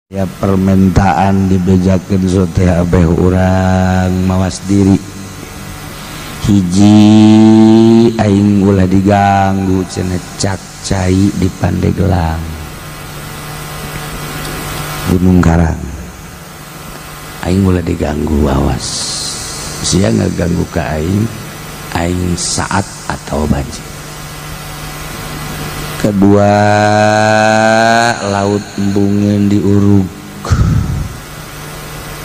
Ya permintaan dibejakeun sote abeh urang mawas diri. Hiji aing ulah diganggu cenah cak cai di Pandeglang Gunung Karang. Aing ulah diganggu, awas sia ngaganggu ka aing, aing saat atau banjir. Kedua, laut embungeun diurug.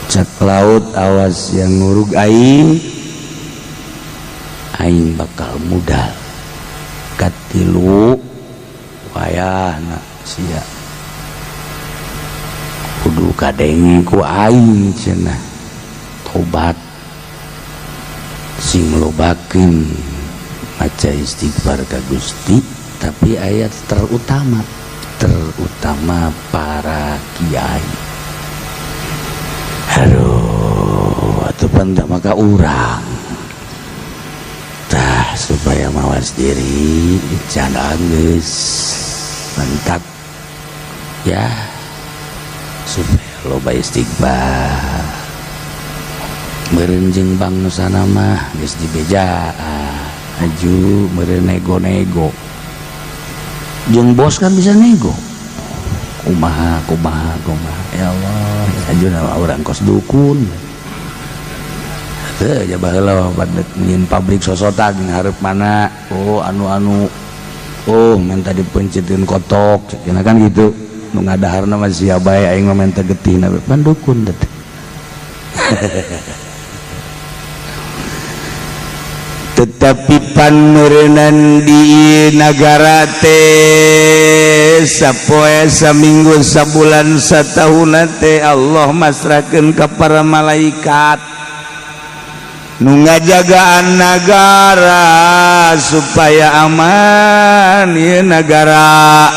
Cak laut awas yang ngurug aing, aing bakal mudal. Katilu wayahna sia kudu kadenge ku aing cenah tobat sing lobakeun maca istighfar ka Gusti. Tapi ayat terutama para kiai. Aduh, atuh pan maka urang tah supaya mawas diri can geus mentak ya supaya loba istighfar. Meureun jeung bangsana mah geus dibejaan aju meureun nego-nego. Jeung bos kan bisa nego. Kumaha kumaha kumaha. Ya Allah, aju nama urang kos dukun. Teu ja baheula nyin pabrik sosotan hareup mana? Oh anu-anu. Oh menta dipencitkeun kotok cenah kan gitu. Nu ngadaharna mah sia bae aing mah menta getihna pan dukun teh. Tetapi panmeureunan di nagara teh sapoe saminggu sabulan satahun teh Allah masrahkeun ka para malaikat nu ngajagaan nagara supaya aman ieu nagara.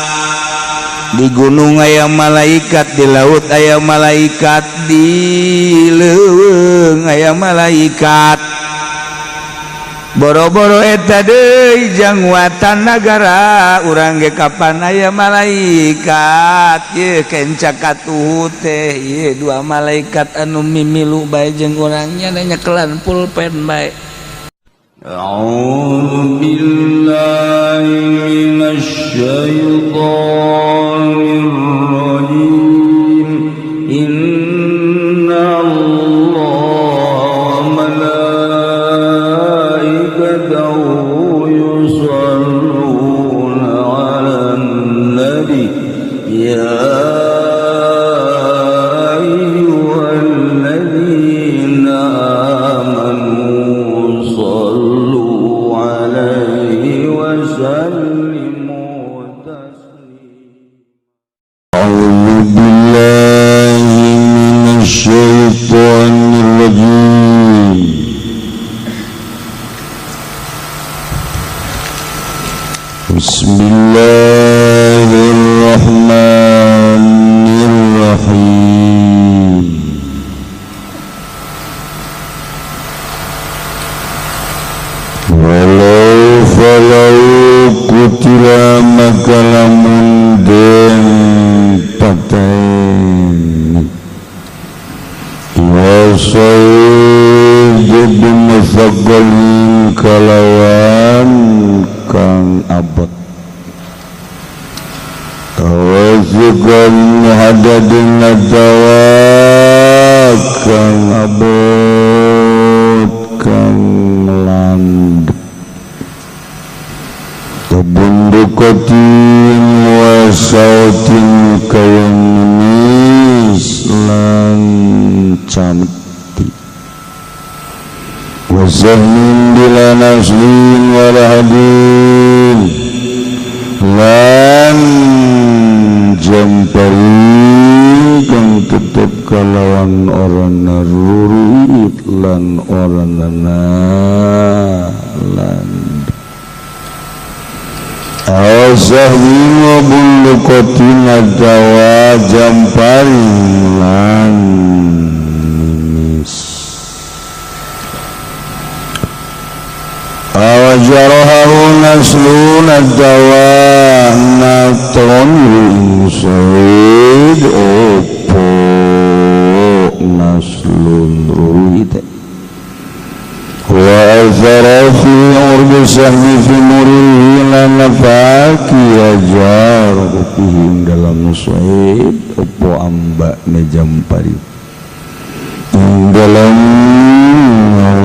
Di gunung aya malaikat, di laut aya malaikat, di leuweung aya malaikat. Boro-boro eta deui jangwatan nagara urang ge kapan aya malaikat ye kenca katuhu teh ye dua malaikat anu mimilu bae jeung urang nya nyekelan pulpen bae. A'udzu billahi minasy syaithanir rajim. Inna Allaha wa malaikatahu yusholluna 'alan nabi ya ayyuhalladzina amanu shollu 'alaihi wa sallimu taslima. A'udzu billahi minasy syaithanir rajim. Bismillahirrahmanirrahim. Walau falau kutila maka lamun den pateni wasai jadi masagalin kalawan kang abot tawasikan hadadin nadawa kang abot kang landep tabundukatin wasautin kayang nimis lan camti wasahmin bila naslin walahadin lan jampari kang tetep kalawan orang narurit lan orang lan awasahmin wa bullukatin adawa jampari lan nimis awajarahu naslun adawa natron insaid opo naslun ruhi teh wa azara fi urbi sahbi fi murihi lan nafaki ajar fihim dalam suaid opo amba nejampari dalam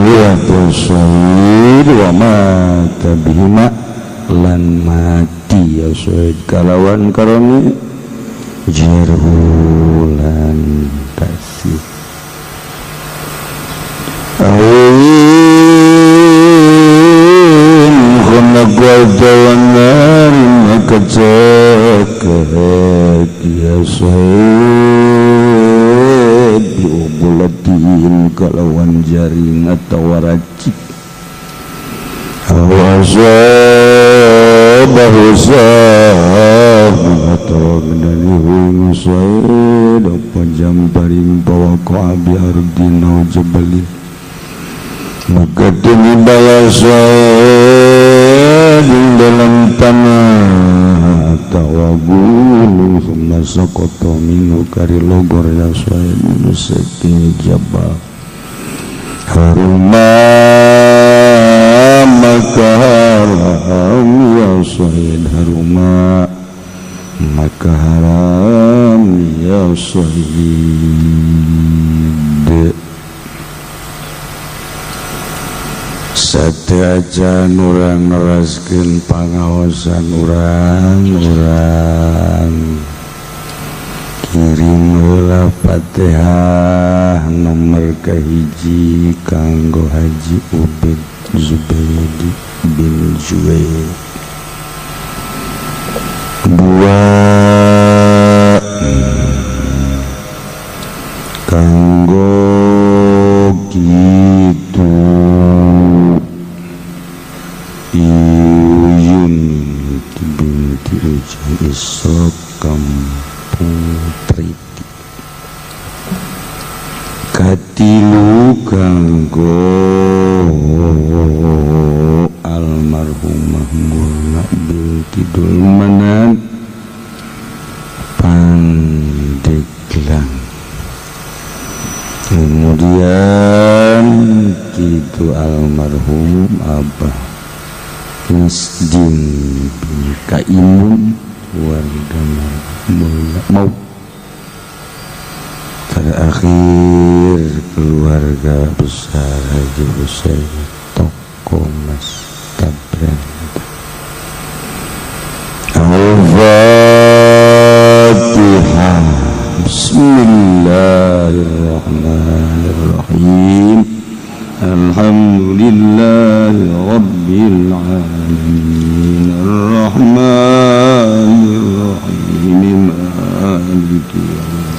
lihat suaid wa mata bihima lan mati ya suaid kalawan karoni jerhulan kasih awin khonaqwata wa narin makacakak ya suaid biubulatin kalawan jaring atau racik awasabahu sabu atau gendani suaid apa jamparin bawa abi ardin au jabalin maka tumiba ya suaid dalam tanah atau gunung summa saqata minhu kari logor ya suaid saking jabal haruma maka haram ya suaid haruma maka haram ya suaid. Satiajan urang neraskeun pangaosan urang urang kirim heula Fatihah nomor kahiji kanggo Haji Ubed Zubaidi bin Juwaid dua kanggo kitu Iyun binti Ujang Isra kampung Triti katilu kanggo almarhumah Murna binti Dulmanan Pandeglang. Kemudian itu almarhum Abah Misdin bin Kaimun warga mau terakhir keluarga besar Haji Husain Toko Mas Tabran. Al-Fatihah. Bismillahirrahmanirrahim. Alhamdulillahi rabbil alamin arrahmanir rahim maliki yaumiddin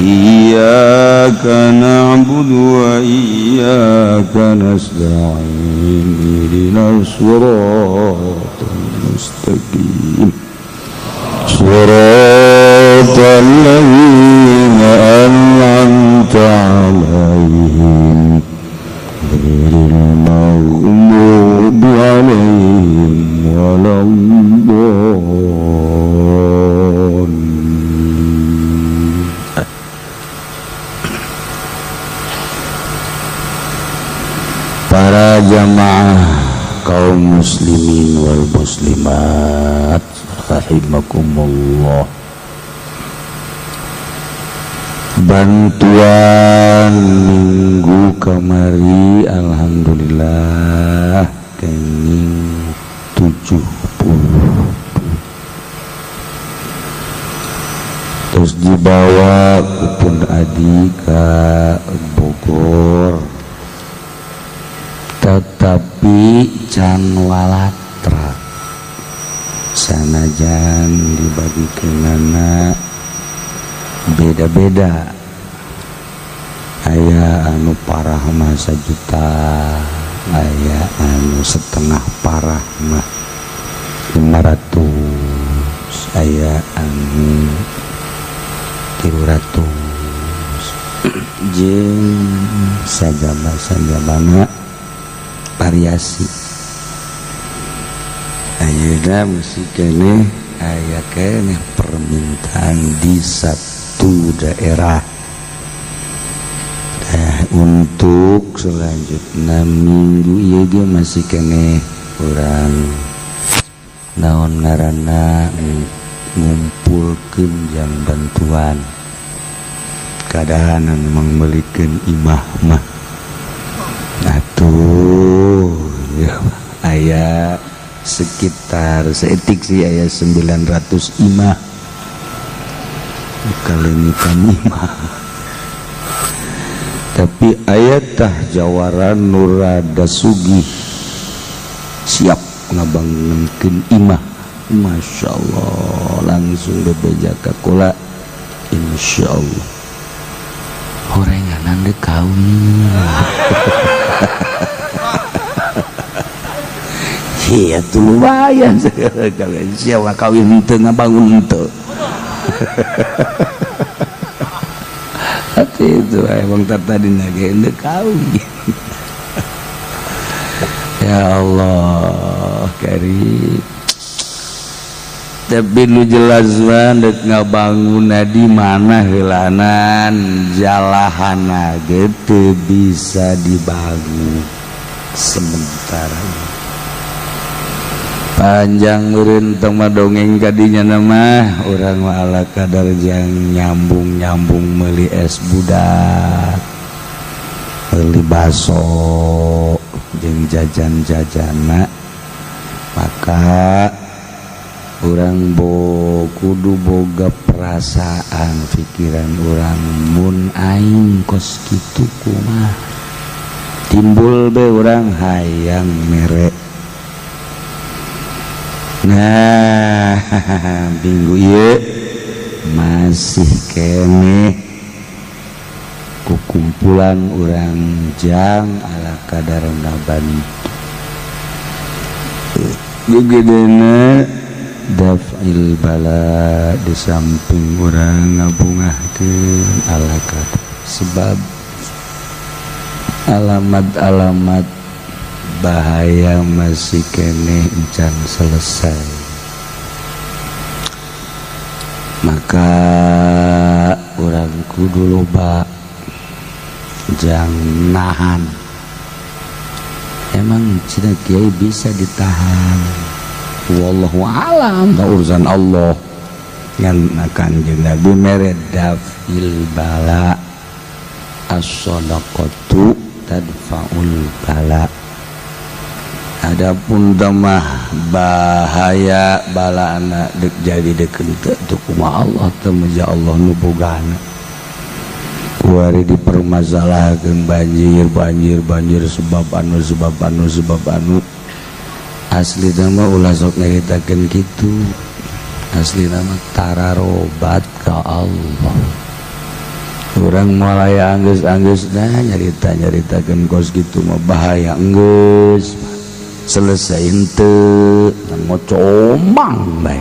iyyaka na'budu wa iyyaka nasta'in ihdinas siratal mustaqim siratal ladzina an'amta 'alaihim ghairil maghdubi 'alaihim waladdallin. Para jamaah kaum muslimin wal muslimat rahimakumullah, bantuan minggu kamari alhamdulillah kenging 70. Terus dibawa kupun adi ke Bogor, tetapi can walatra sanajan dibagi kenana beda-beda. Aya anu parah mah 1 juta, aya anu setengah parah mah 500, aya anu 300 jeung sajaba-sajabana variasi. Ayeuna mesti keneh aya keneh permintaan di satu daerah. Untuk selanjutnya minggu ieu ge masih keneh urang naon ngaranna ngumpulkeun jang bantuan keadaan mangmeulikeun imah mah. Atuh ya, aya sekitar seetik sih aya 900 imah kalengitan imah, tapi ayatah jawara nurada sugih siap ngabangunkeun imah. Masya Allah, langsung bebeja ka kula insyaallah horenganan deuk kawin. Iya tuh lumayan siapa kawin teu ngabangun teu. Hati itu emang tadi nage deuk kawin. Ya Allah karim. Tapi lu jelas dek ngabangun di mana heulanan jalahana ge teu bisa dibangun sementara. Panjang meureun tong mah dongeng kadinya mah urang mah ala kadar jang nyambung-nyambung meuli es budak, meuli baso jeung jajan-jajana. Maka urang kudu boga perasaan pikiran urang mun aing kos kitu kumaha, timbul be urang hayang mere. Nah minggu ieu masih keneh kukumpulan urang jang ala kadar ngabantu gegedena daf'il bala di samping urang ngabungahkeun ala kadar, sebab alamat-alamat bahaya masih keneh encan selesai. Maka urang kudu loba jang nahan. Emang cina kiai bisa ditahan? Wallahu alam, urusan Allah. Ngan Kanjeng Nabi mere daf'il bala, as-shadaqatu tadfa'ul bala. Adapun tamah bahaya bala anak dek jadi dek henteu teu kumaha Allah teu meja Allah nu bogana. Kuari dipermasalahkeun banjir banjir banjir sebab anu sebab anu sebab anu. Asli mah ulah sok nyaritakeun kitu. Asli mah tararobat ka Allah. Urang moal aya anggeus-anggeusna nyarita-nyaritakeun kos kitu mah bahaya enggeus. Selesai henteu ngocomang bae.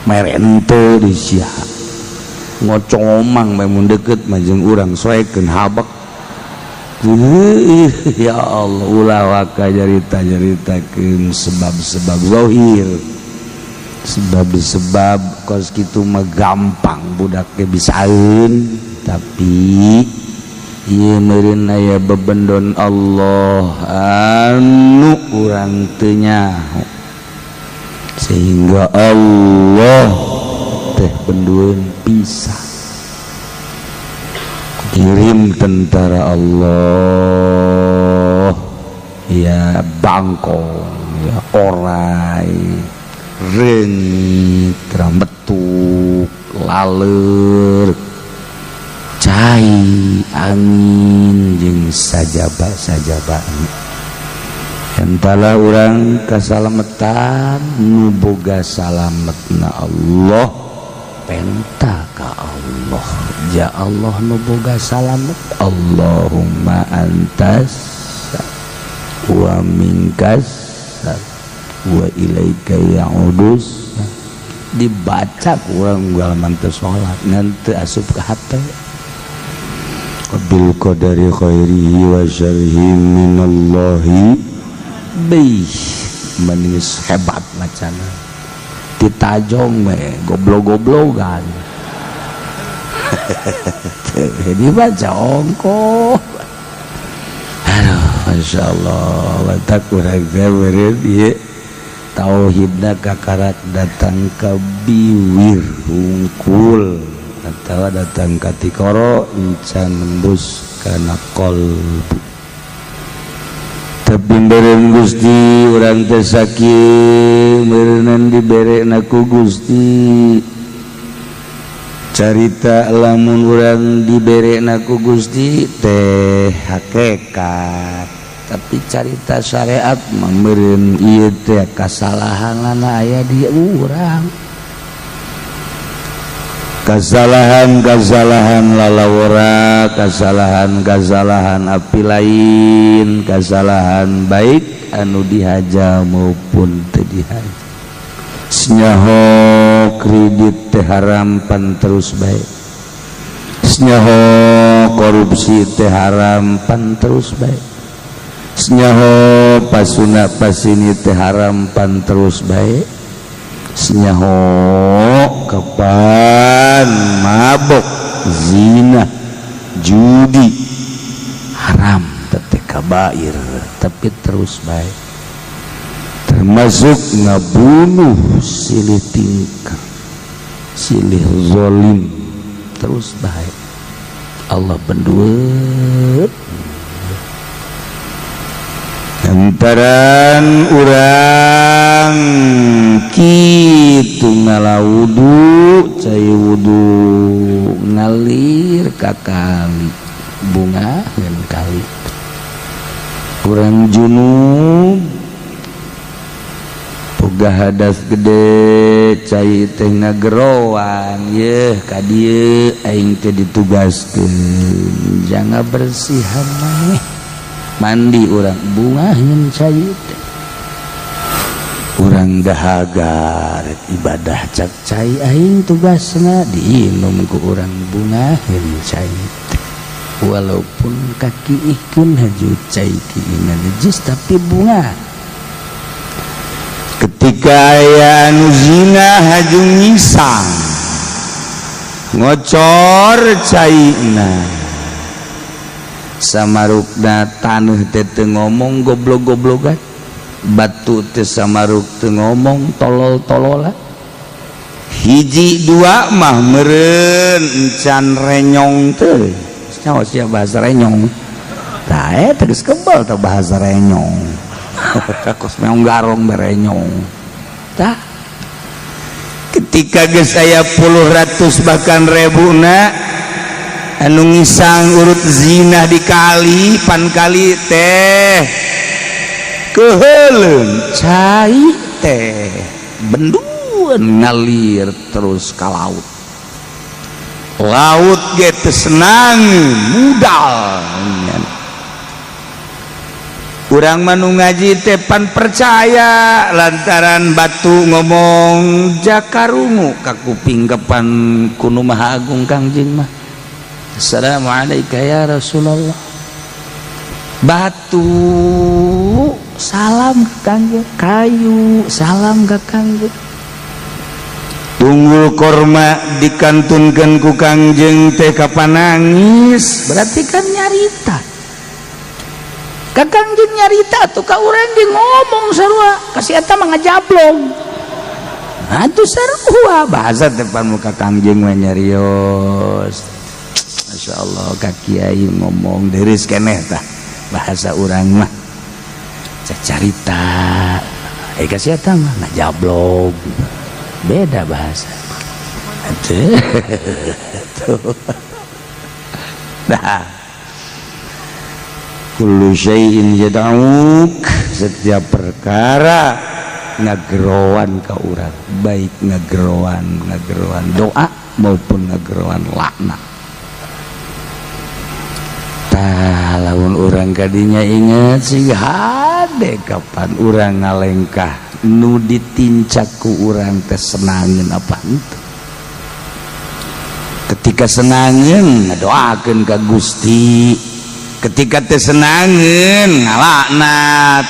Mere henteu di sia. Ngocomang bae mun deukeut mah jeung urang soekeun habek. Ya Allah, ulah waka nyarita-nyaritakeun sebab-sebab zahir. Sebab-sebab kos kitu mah gampang budak ge bisaeun, tapi ieu meureun aya bebendon Allah anu urang teu nyaho sehingga Allah teh bendueun pisah kirim tentara Allah ya bangkong ya orai reungit rametuk laler cai angin jeung sajaba-sajaba. Entahlah urang kasalametan nu boga salametna Allah penta ka Allah. Ya Allah nu boga salamet, Allahumma antas wa minkas wa ilaika ya'udus. Dibaca kurang unggal teu salat ngan teu asup ka hate. Bil qadari khairihi wa syarrihi minallahi bih manis hebat macana ditajong we goblok-goblogan. Dibaca ongkoh. Masya Allah, watak urang teh meureun ieu tauhidna kakarak datang ka biwir hungkul atawa datang ka tikoro encan nembus kana qalbu. Tapi meureun Gusti urang teh sakieu meureunan diberena ku Gusti. Carita lamun urang diberena ku Gusti teh hakekat, tapi carita syariat mah meureun ieu teh kasalahanana aya di urang. Kasalahan-kasalahan lalawara, kasalahan-kasalahan api lain, kasalahan baik anu dihaja maupun teu dihaja. Senyaho kredit teh haram pan terus baik, senyaho korupsi teh haram pan terus baik, senyaho pasuna pasini teh haram pan terus baik, senyaho kapan mabok, zina, judi haram teh kabair tapi terus baik, termasuk ngabunuh silih tingkah, silih zolim terus baik. Allah benduet lantaran urang kitu ngalawudu cai wudu ngalir ka kali bunga dan kali urang junub boga hadas gede cai teh ngageroan yeuh ka dieu aing teh ditugaskeun jangan bersihan maneh mandi urang bungahin cai teh urang dahaga rek ibadah cak cai aing tugasna diinum ku urang bungahin cai teh walaupun kaki ihkeun haju cai kiina najis tapi bunga. Ketika aya anu zina haju ngisang ngocor caina samarukna taneuh teh teu ngomong goblok-goblogan, batu teh samaruk teu ngomong tolol-tololan, hiji dua mah meureun encan renyong teh nyaho sia bahasa renyong tah eta geus kebal tah bahasa renyong kos meong garong berenyong tah. Ketika geus aya puluh ratus bahkan rebuna anu ngisang urut zina di kali pan kali teh keheuleun cai teh benduan ngalir terus ka laut, laut ge teu senang mudal. Urang mah nu ngaji teh pan percaya lantaran batu ngomong jakarungu ka kuping kapan kunu Maha Agung Kangjeng mah. Assalamualaikum ya Rasulullah. Batu salam ke Kangjeng, kayu salam ke Kangjeng. Tunggul korma dikantunkeun ku Kangjeng teh kapan nangis, berarti kan nyarita. Ka Kangjeng nyarita tuh ka urang ge ngomong sarua, ka si eta mah ngajablong. Atuh sarua bahasa depan muka Kangjeng mah nyarios. Masya Allah ka kiai ngomong deris keneh tah bahasa urang mah cacarita. Ka si eta mah ngajablong. Beda bahasa. Atuh. Tuh. Nah. Kullu syai'in yad'uk, setiap perkara ngageroan ka urang, baik ngageroan doa maupun ngageroan laknat. Tah lamun urang kadinya inget sing hade kapan urang ngalengkah nu ditincak ku urang teh senangeun apa henteu. Ketika senangeun ngadoakeun ka Gusti, ketika teh senangeun ngalaknat.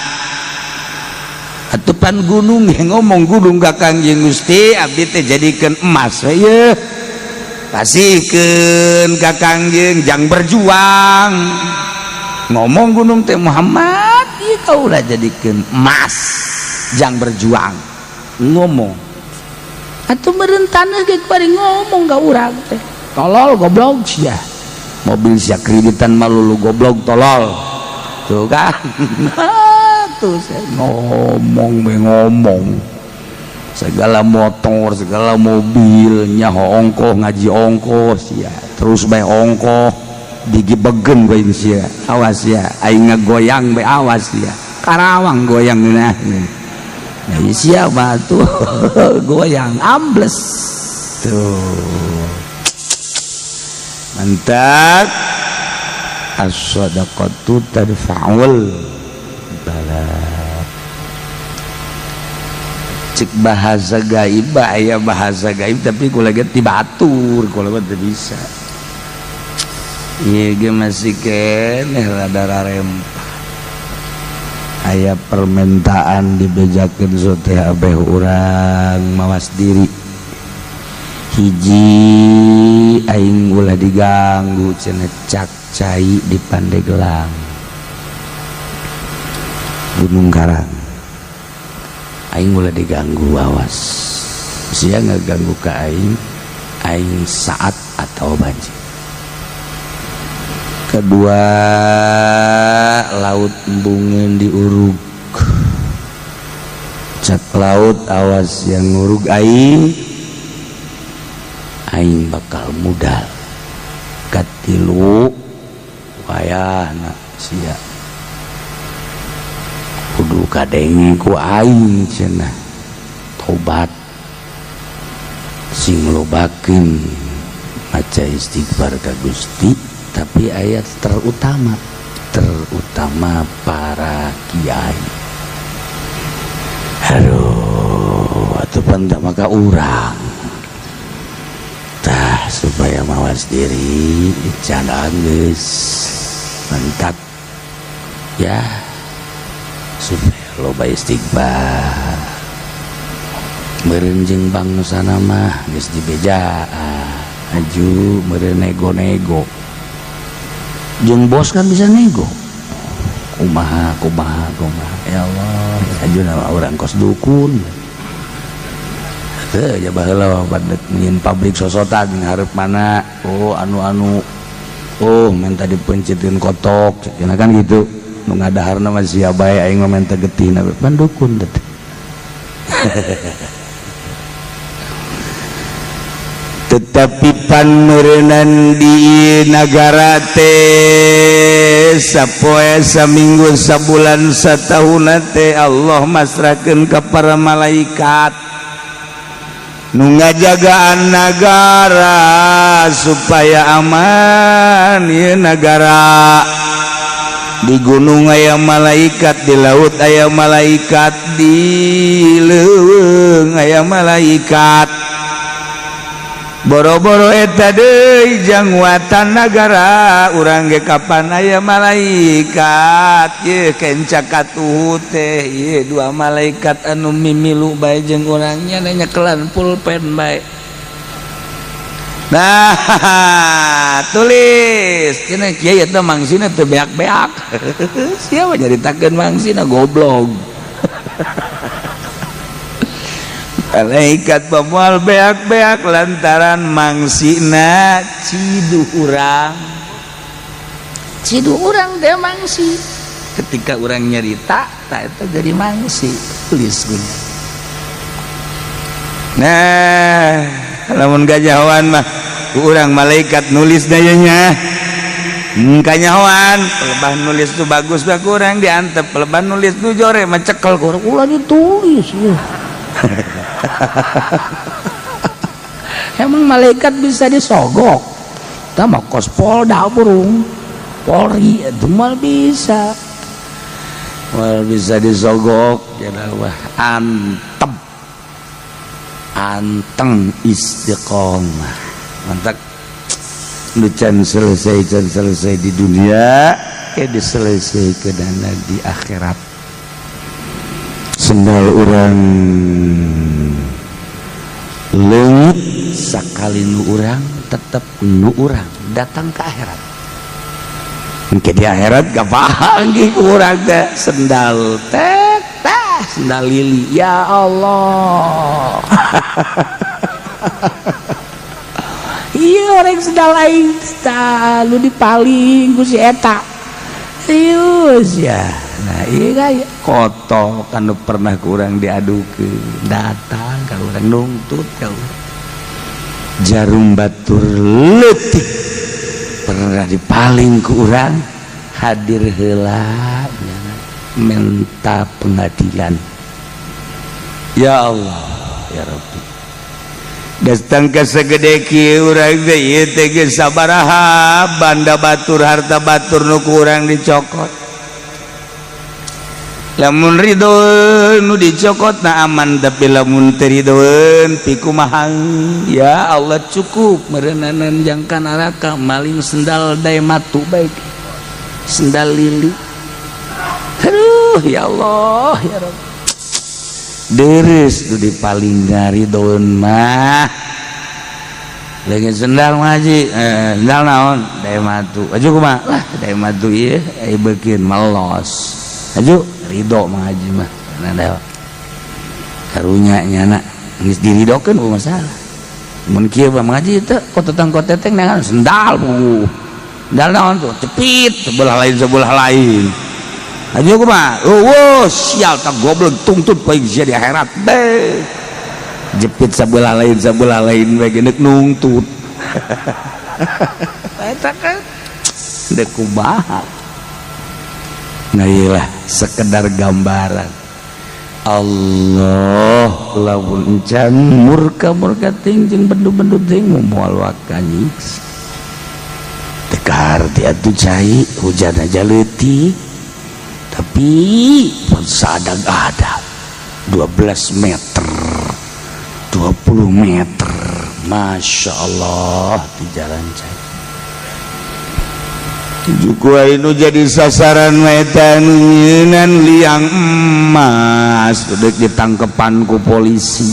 Atupan gunung yang ngomong gunung ka Kangjeng Gusti abdi teh jadikeun emas we yeuh, pasihkeun ka Kangjeng jang berjuang. Ngomong gunung teh Muhammad ieu kaula jadikeun emas jang berjuang. Ngomong. Atuh meureun taneuh ge bari ngomong ka urang teh. Tolol goblok sia. Mobil sia kreditan malulu goblok tolol. Tuh kan. Tuh saya ngomong we ngomong. Segala motor, segala mobil nyaho ongkoh ngaji ongkoh sia. Terus bae ongkoh digibegen bae sia. Awas sia, aing ngagoyang bae awas sia. Karawang goyang nah. Nah sia mah tuh goyang ambles. Tuh. Mantap. As-shadaqatu tadfa'ul bala. Cek bahasa gaib aya bahasa gaib tapi kula ge ti batur kula mah teu bisa. Ieu ge masih keneh rada rarempah. Aya permintaan dibejakeun sote abeh urang mawas diri. Hiji aing ulah diganggu cenah cak cai di Pandeglang. Gunung Karang. Aing ulah diganggu awas. Sia ngaganggu ka aing, aing saat atau banjir. Kedua, laut embungeun diurug. Cak laut awas yang ngurug aing, aing bakal mudal. Katilu wayahna sia. Kudu kadenge ku aing cenah tobat sing lobakeun maca istighfar ka Gusti. Tapi ayat terutama para kiai. Aduh, atuh pan maka urang tah supaya mawas diri can geus mantap ya, supaya loba istighfar. Meureun jeung bangsana mah geus dibejaan aju meureun nego-nego. Jeung bos kan bisa nego. Kumaha kumaha kumaha. Ya Allah, aju nama urang kos dukun. Teu ja baheula badet nyieun pabrik sosotan hareup mana. Oh anu-anu oh menta dipencitkeun kotok cenah kan gitu. Nu ngadaharna mah sia bae aing mah menta getihna pan dukun teh. Tetapi panmeureunan di nagara teh sapoe saminggu sabulan satahunan teh Allah masrahkeun ka para malaikat nu ngajagaan nagara supaya aman ieu nagara. Di gunung aya malaikat, di laut aya malaikat, di leuweung aya malaikat. Boro-boro eta deui jang watan nagara urang ge kapan aya malaikat. Ye kenca katuhu teh ye dua malaikat anu mimilu bae jeung urang nya nyekelan pulpen bae. Nah, tulis cenah kiai eta mangsina teu beak-beak. Siapa nyaritakeun mangsina goblok. Malaikat pemual beak-beak lantaran mangsina ciduh urang. Ciduh urang teh mangsi. Ketika urang nyarita, tah eta jadi mangsi. Tulis guna. Nah, lamun gajahoan mah urang malaikat nulis dayanya. Kanyahoan, pelebah nulis tuh bagus bah kurang diantep, pelebah nulis tuh jore mah cekel kurang ulah ditulis. Emang malaikat bisa disogok? Tah mah kos Polda burung. Polri itu mal bisa. Mal bisa disogok ya wah antep. Anteng istiqomah. Mantap. Nu can selesai di dunia, ke diselesaikeunana di akhirat. Sendal urang leungit sakali nu urang tetep nu urang datang ke akhirat. Engke di akhirat kapanggih ku urang teh sendal teh tah sendal lili ya Allah. Iya orang sendal aing tah lu dipaling ku si eta. Serius ya. Nah iya kaya kotok kan pernah kurang diadukeun datang ka urang nungtut ka urang. Jarum batur leutik pernah dipaling ku urang hadir heula menta pengadilan. Ya Allah ya Rabbi. Datang ke segede kieu urang teh ieu teh geus sabaraha banda batur harta batur nu ku urang dicokot. Lamun ridho nu dicokot na aman, tapi lamun teu ridhoeun pikumaha. Ya Allah cukup meureunanan jangka neraka maling sendal daematu baik sendal lili. Aduh ya Allah ya Rabb. Deres nu dipaling ngaridoeun mah. Lagi sendal ngaji, sendal naon? Daematu. Aju kumaha? Lah daematu ieu ai beukeun melos. Aju ridho mah haji mah. Nah, karunya nyana geus diridokeun ku masalah. Mun kieu mah ngaji teh kotetang koteteng nangan sendal buku. Sendal naon tuh? Cepit sebelah lain sebelah lain. Aju kumaha? Oh, sial tak goblok tuntut paing sia di akhirat. Beh. Jepit sebelah lain bae geus nungtut. Eta kan deuk kumaha. Nah iyalah sekedar gambaran. Allah lamun encan murka-murka ting jeung bendu-bendu ting moal waka nyiksa. Teu kaharti atuh cai hujan aja leutik. Tapi sadag ada 12 meter 20 meter Masya Allah di jalan cai. Juku anu jadi sasaran meta nu liang emas udah ditangkepan ku polisi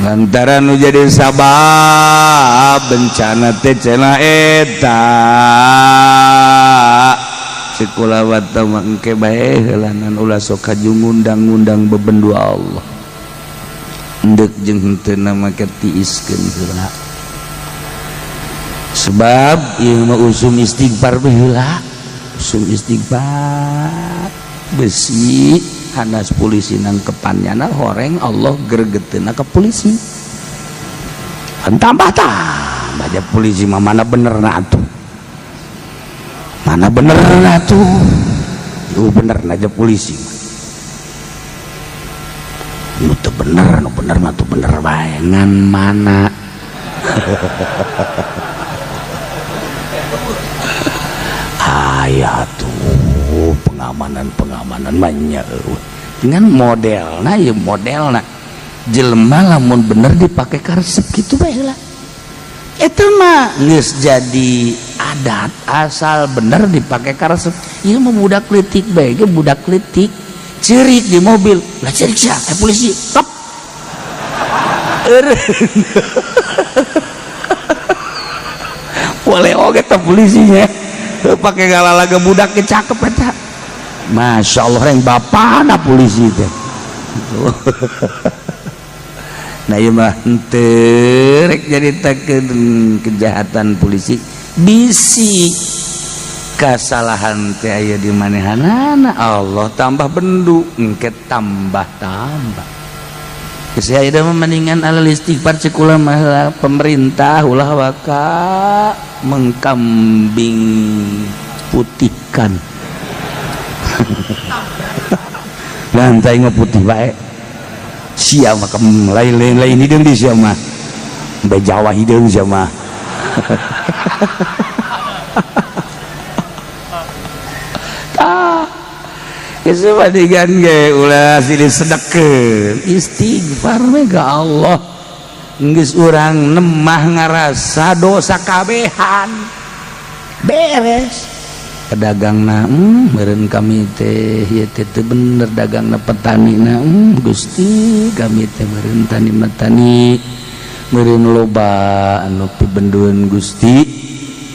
lantaran nu jadi sabab bencana teh cenah eta sekolah wata mah engke bae heulanan ulah sok kaju ngundang-ngundang bebendu Allah endek jeung henteu make tiiskeun heula sebab ieu mah usum istighfar bae heula usum istighfar besi hanas polisi nangkepannya na horeng Allah gregeteuna ka polisi kan tambah tambah aja polisi mah mana bener na atuh mana bener na tuh ieu bener na aja polisi nu teu bener nu bener mah tuh bener bae ngan mana. Aya tuh pengamanan-pengamanan banyak dengan modelna ya modelna jelema lamun bener dipake karesep kitu bae lah eta mah geus jadi adat asal bener dipake karesep ieu mah budak leutik bae ge budak leutik ceurik di mobil lah ceurik sia polisi stop. Boleh oge teh polisinya pakai galalaga budak ge cakep eta Masya Allah reng bapana polisi teh. Nah ieu mah henteu rek nyaritakeun kejahatan polisi bisi kasalahan teh aya di manehanana Allah tambah bendu engke tambah-tambah. Geus aya mah mendingan alal istighfar cek ulah mah pemerintah ulah waka mengkambing putihkan. Lantai mah putih bae sia mah lain-lain hideung di sia mah bae Jawa hideung sia mah. Tah geus mendingan ge ulah silih sedekeun istighfar we ka Allah geus urang nemah ngarasa dosa kabehan beres. Pedagangna meureun kami teh ieu teh teu bener dagangna petanina Gusti kami teh meureun tani matani meureun loba anu pibendueun Gusti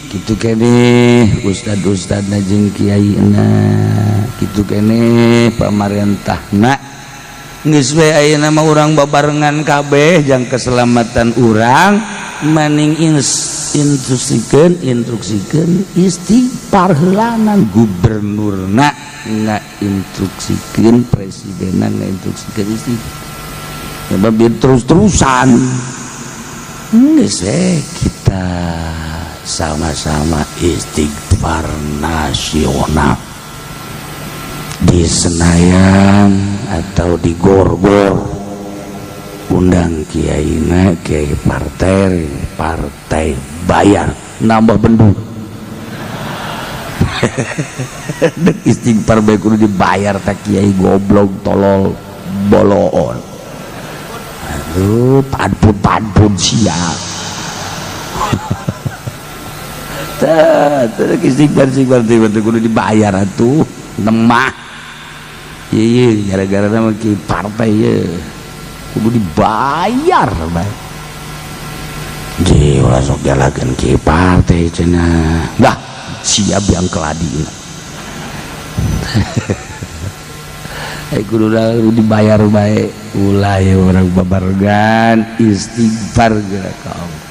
Kitu keneh ustad-ustadna jeung kiaina, kitu keneh pamarentahna. Geus we ayeuna mah urang babarengan kabeh jang keselamatan urang, maning instruksikeun instruksikeun istighfar heulanan. Gubernurna ngainstruksikeun, presidenna ngainstruksikeun istighfar. Sebab biar terus-terusan geus we kita sama-sama istighfar nasional di Senayan atau di Gor-Gor, undang kiaina, kiai partai, partai bayar nambah bendung. Dek istighfar bae kudu dibayar tak kiai goblok tolol boloon. Aduh, padpun-padpun siap. Tah, istighfar istighfar teh kudu dibayar atuh nemah. Iya, gara-gara nama kiai partai ye kudu dibayar bae. Ji ulah sok jalakeun kiai partai cenah. Dah, siap yang keladi. Kudu dibayar bae. Ulah ya urang babarengan istighfar geura ka Allah.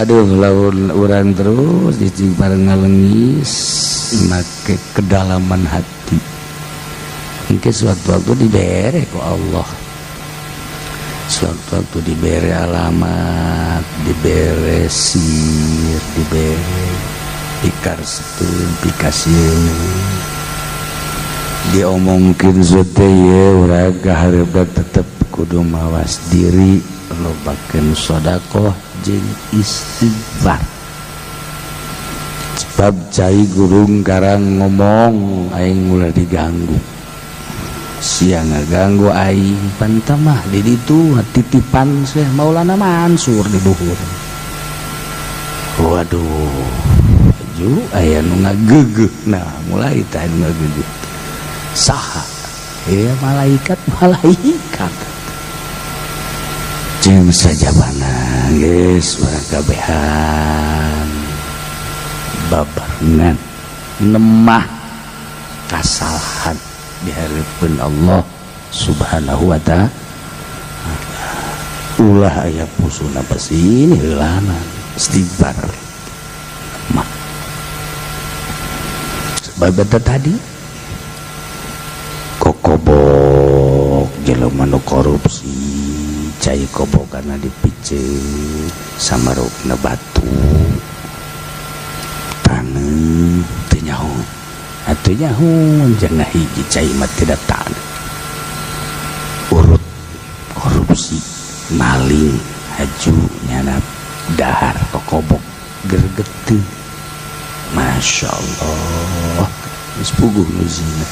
Aduh, lamun urang terus istighfar ngalengis make kedalaman hati, mungkin suatu waktu dibere ku Allah, suatu waktu dibere alamat, dibere sir, dibere pikarsetun pikasieun, diomongkeun teh ye urang kahareup tetep kudu mawas diri, lobakeun sedekah jeung istighfar. Sebab cai gurung karang ngomong aing ulah diganggu, sia ngaganggu aing pantamah di ditu titipan Syekh Maulana Mansur di luhur. Waduh, ju aya nu ngageugeuh. Nah, mulai teh nu ngageugeuh saha? Ya malaikat malaikat jeung sajabana geus urang kabehan babarengan nemah kasalahan di hareupeun Allah Subhanahu wa ta'ala. Ulah aya pusuna pasini heulana istighfar nemah. Sebab eta tadi kokobok jelema nu korupsi, cai kobokana dipiceun samarupna batu taneuh teu nyaho atuh nyaho jangan hiji cai mah tidak taneuh. Urut korupsi maling haju nyana dahar kokobok gergeteun. Masya Allah, geus puguh nu zina.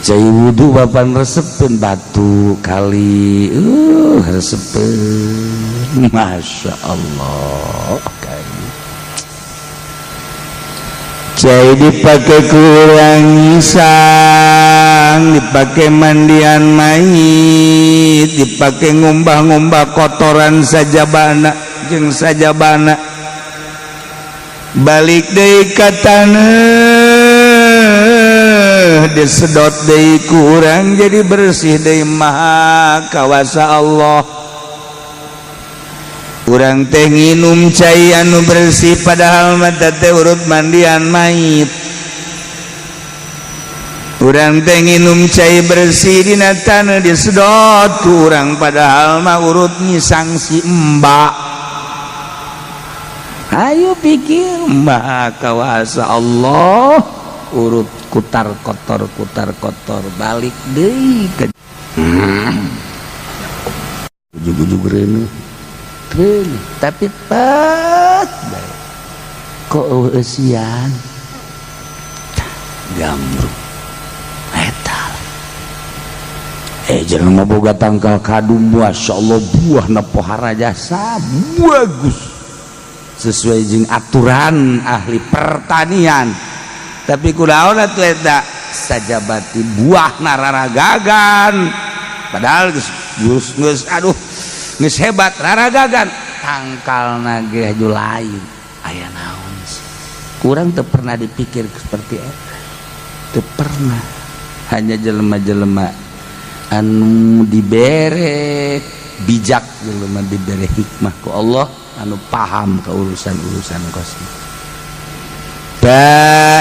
Cai wudu bapan resepeun batu kali, resepeun. Masya Allah. Cai dipake kurang isang, dipake mandian mayit, dipake ngumbah-ngumbah kotoran sajabana jeung sajabana. Balik deui ka taneuh, disedot deui kurang jadi bersih deui. Maha kawasa Allah. Urang teh nginum cai anu bersih padahal mah teh urut mandian mayit. Urang teh nginum cai bersih dina taneuh disedot ku urang padahal mah urut ngisang si embak. Ayo pikir, maha kawasa Allah. Urut kutar kotor kutar kotor balik deui ke ujug-ujug reuneuh reuneuh tapi pat bae kok eusian gambruk eta. Jelema boga tangkal kadum, masyaallah buahna pohara jasa bagus sesuai jeung aturan ahli pertanian. Tapi kunaon atuh eta sajabati buahna raragagan, padahal geus geus aduh geus hebat raragagan. Tangkalna ge haju lain aya naon sih. Kurang teu pernah dipikir seperti eta. Teu pernah. Hanya jelema-jelema anu dibere bijak, jelema dibere hikmah ku Allah, anu paham ke urusan-urusan kosmik.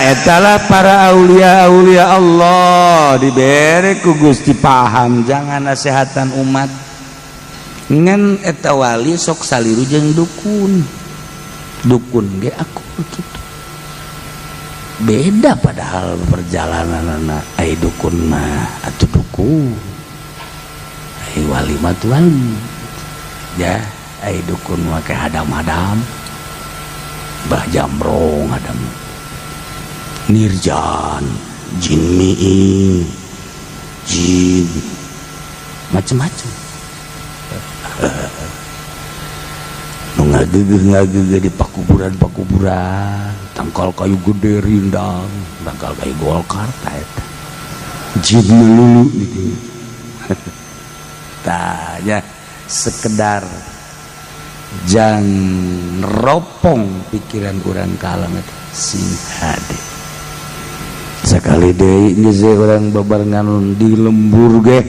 Etalah para aulia-aulia Allah dibere ku Gusti paham jangan nasehatan umat. Ngan eta wali sok saliru jeung dukun. Dukun ge aku kitu. Beda padahal perjalananana ai dukun mah atuh dukun. Ai wali mah tuh wali. Ya, ai dukun mah kayak hadam-hadam. Bah jamrong hadam. Nirjan, jin mi'i, jin, macem-macem. Nu ngagegeh di pakuburan-pakuburan, tangkal kayu gede rindang, tangkal kayu golkar ta eta. Jin melulu gitu. Tah ya sekedar jang ropong pikiran urang ka alam eta sing hade. Sekali deui geus urang babarengan di lembur ge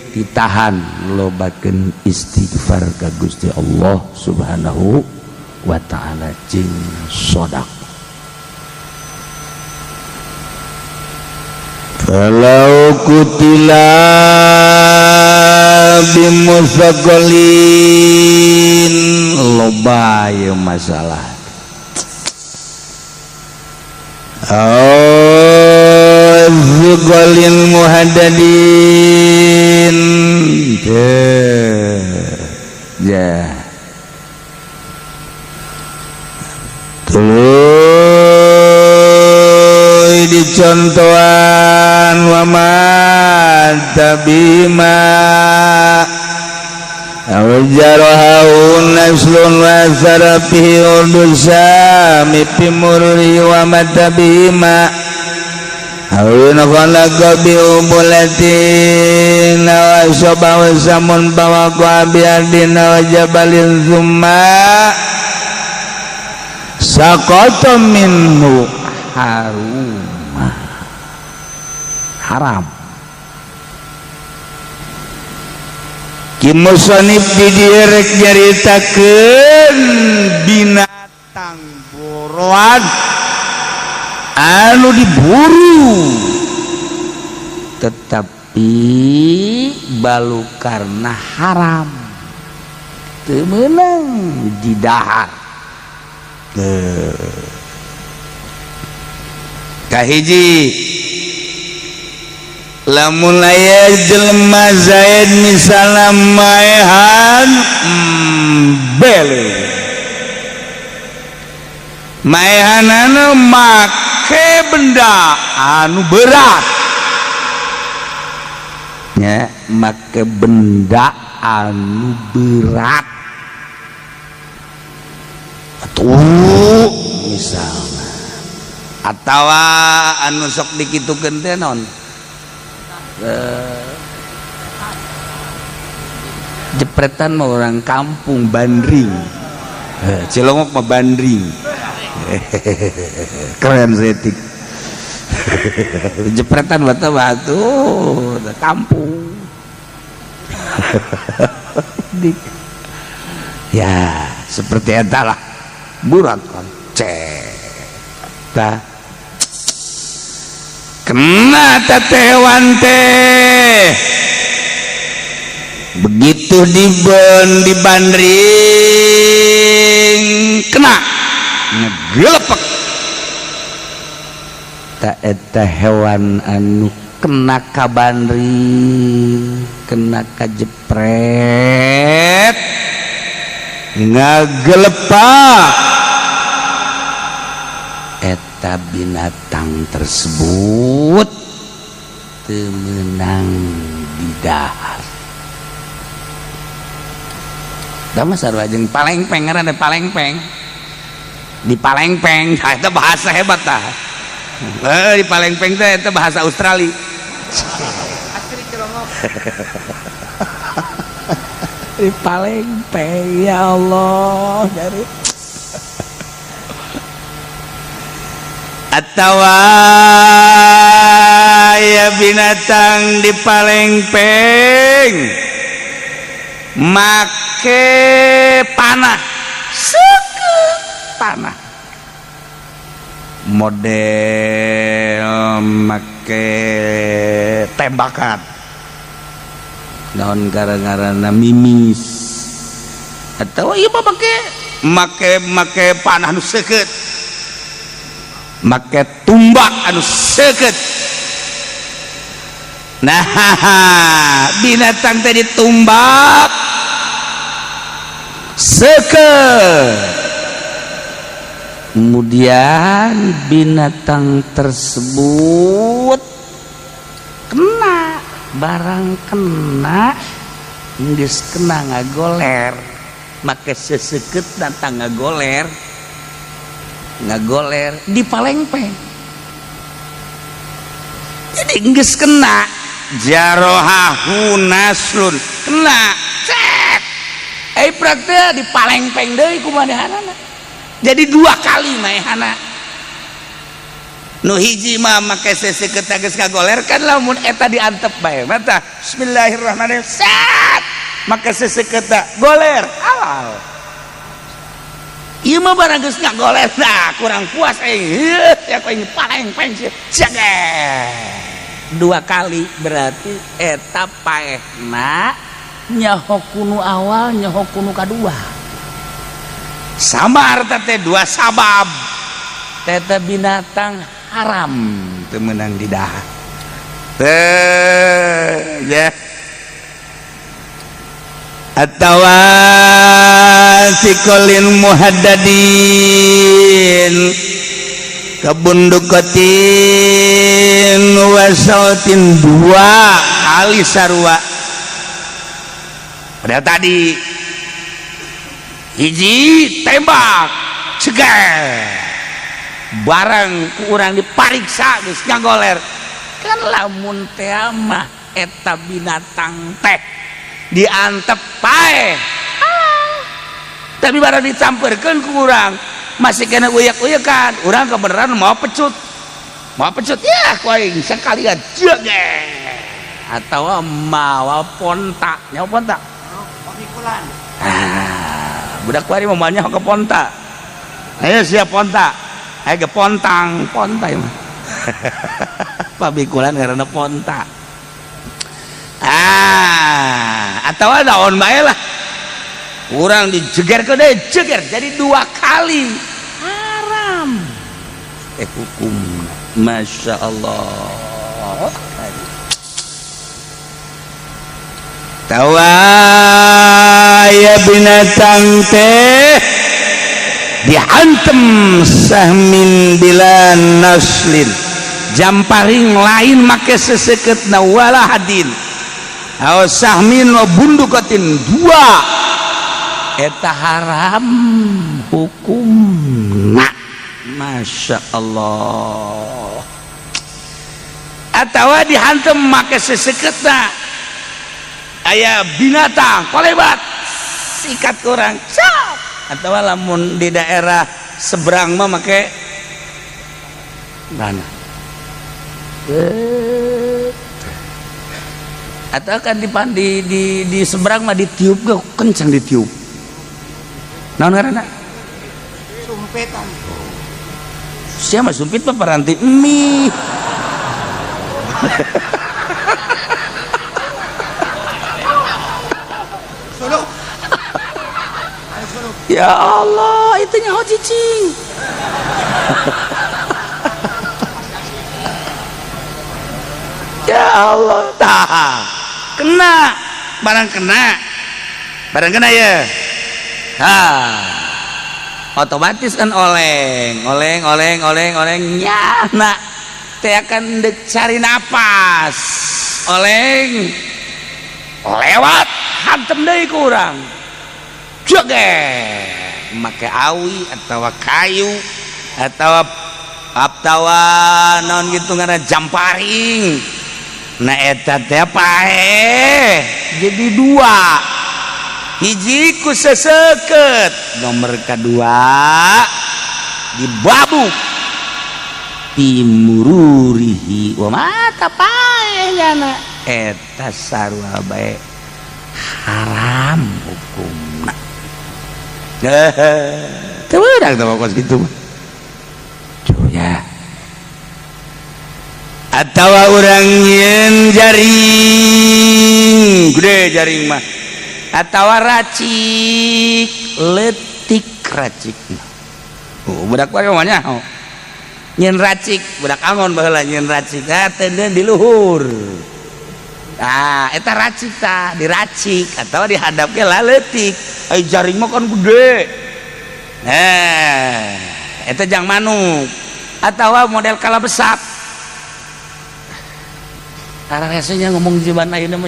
ditahan lobakeun istighfar ka Gusti Allah Subhanahu wa taala jeung sedekah. Falau kutila bimusaqalin loba ieu masalah. Azqalil muhaddadin. Ya. Tuluy dicontohan wa ma tabima awjarahu naslun wa sarafihi udusami pimurri wa matabima awin khalaqa bi ubulatin wa sabahu samun bawaqa bi ardin wa jabalin thumma saqata minhu haruma haram. Ki musonib di direk nyaritakeun binatang boroan anu diburu tetapi balu karena haram teu meunang didahar. Kahiji lamun aya jelema Zaid misalna maehan bele maehanana make benda anu berat nya, make benda anu berat atuh misalna atawa anu sok dikitukeun teh naon jepretan mah orang kampung bandring, Cilongok mah bandring. Keren setik. Jepretan batu batu kampung. Ya seperti eta lah burat kan cek tah kena tetewan teh begitu diben dibandring kena ngegelepek ta eta hewan anu kena kabandring kena kajepret ngagelepak eta binatang tersebut teu meunang didahar. Da mah sarua jeung palengpeng ngaranna palengpeng. Di palengpeng eta bahasa hebat tah. Di palengpeng teh eta bahasa Australia. Asli Cilongok. Di palengpeng ya Allah dari atawa ya binatang di palengpeng make panah seukeut panah model make tembakan naon gara-garana mimis atau ieu mah make make make panah nu seukeut make tumbak anu seukeut. Nah binatang tadi tumbak seukeut, kemudian binatang tersebut kena barang kena geus kena ngagoler make seseukeut datang ngagoler ngagoler di palengpeng. Jadi geus kena jarohahu naslun kena cek prak teh di palengpeng deui kumanehanana. Jadi dua kali maehana. Nu hiji mah make seseukeut geus ngagoler kan lamun eta diantep bae mata bismillahirrahmanirrahim sat make seseukeut goler halal. Ieu mah barang geus ngagoler nah kurang puas aing ya ku aing palengpeng sia dua kali berarti eta paehna nyaho kunu awal nyaho kunu kadua samar teh dua sabab teta binatang haram teu meunang didahar teh ya atawa sikolin muhaddadin kebundukatin wasautin dua kali sarua. Padahal tadi hiji tembak cegar barang kurang dipariksa geus ngagoler kan lamun teh mah eta binatang teh diantep paeh tapi barang dicamperkeun ku urang masih kena uyak-uyakan urang kebenaran mau pecut ya ku aing sekalian jeger atau mawa ponta nyawa ponta pamikulan ah budak kuari mah nyawa ke ponta ayo siap ponta ayo ke pontang ponta ya mah pamikulan karena ponta ah atau daun bae lah urang dijeger ke deh jeger jadi dua kali haram hukum masya Allah. Tawa ya binatang teh dihantem sahmin bila naslin jamparing lain make seseukeutna wala hadin aw sahmin wa bundukatin dua eta haram hukumna masya Allah. Atawa dihantem make seseukeutna aya binatang kolebat sikat kurang cap atau lamun di daerah seberang mah make mana atau kan di seberang mah ditiup ge kencang ditiup naon ngaranna sumpetan sia mah sumpit mah paranti mie. Ya Allah, itu nyaho cicing. Ya Allah, tah. Kena, barang kena ya. Ha. Otomatis kan oleng, oleng, oleng, oleng, oleng, nyana. Teh akan dek cari napas. Oleng. Lewat, hantem deui ku urang. Joget make awi atau kayu atau atawa naon gitu ngaran jamparing. Nah eta teh paeh jadi dua. Hiji ku seseket, nomor kedua dibabuk timururihi wa mata paeh nyana, eta sarua bae haram hukumna. Teu beunang teh kos kitu mah. Ya, atawa urang nyieun jaring gede, jaring mah, atawa racik letik racik. Oh, budak wae mah nyaho nyieun racik, budak angon baheula nyieun racik, ah, teuneun di luhur. Ah, eta racik tah, diracik atawa dihadap ke lah leutik. Ai jaring mah kan gede. Eh, eta jang manuk atawa model kala besat. Karena rasanya ngomong zaman ayeuna mah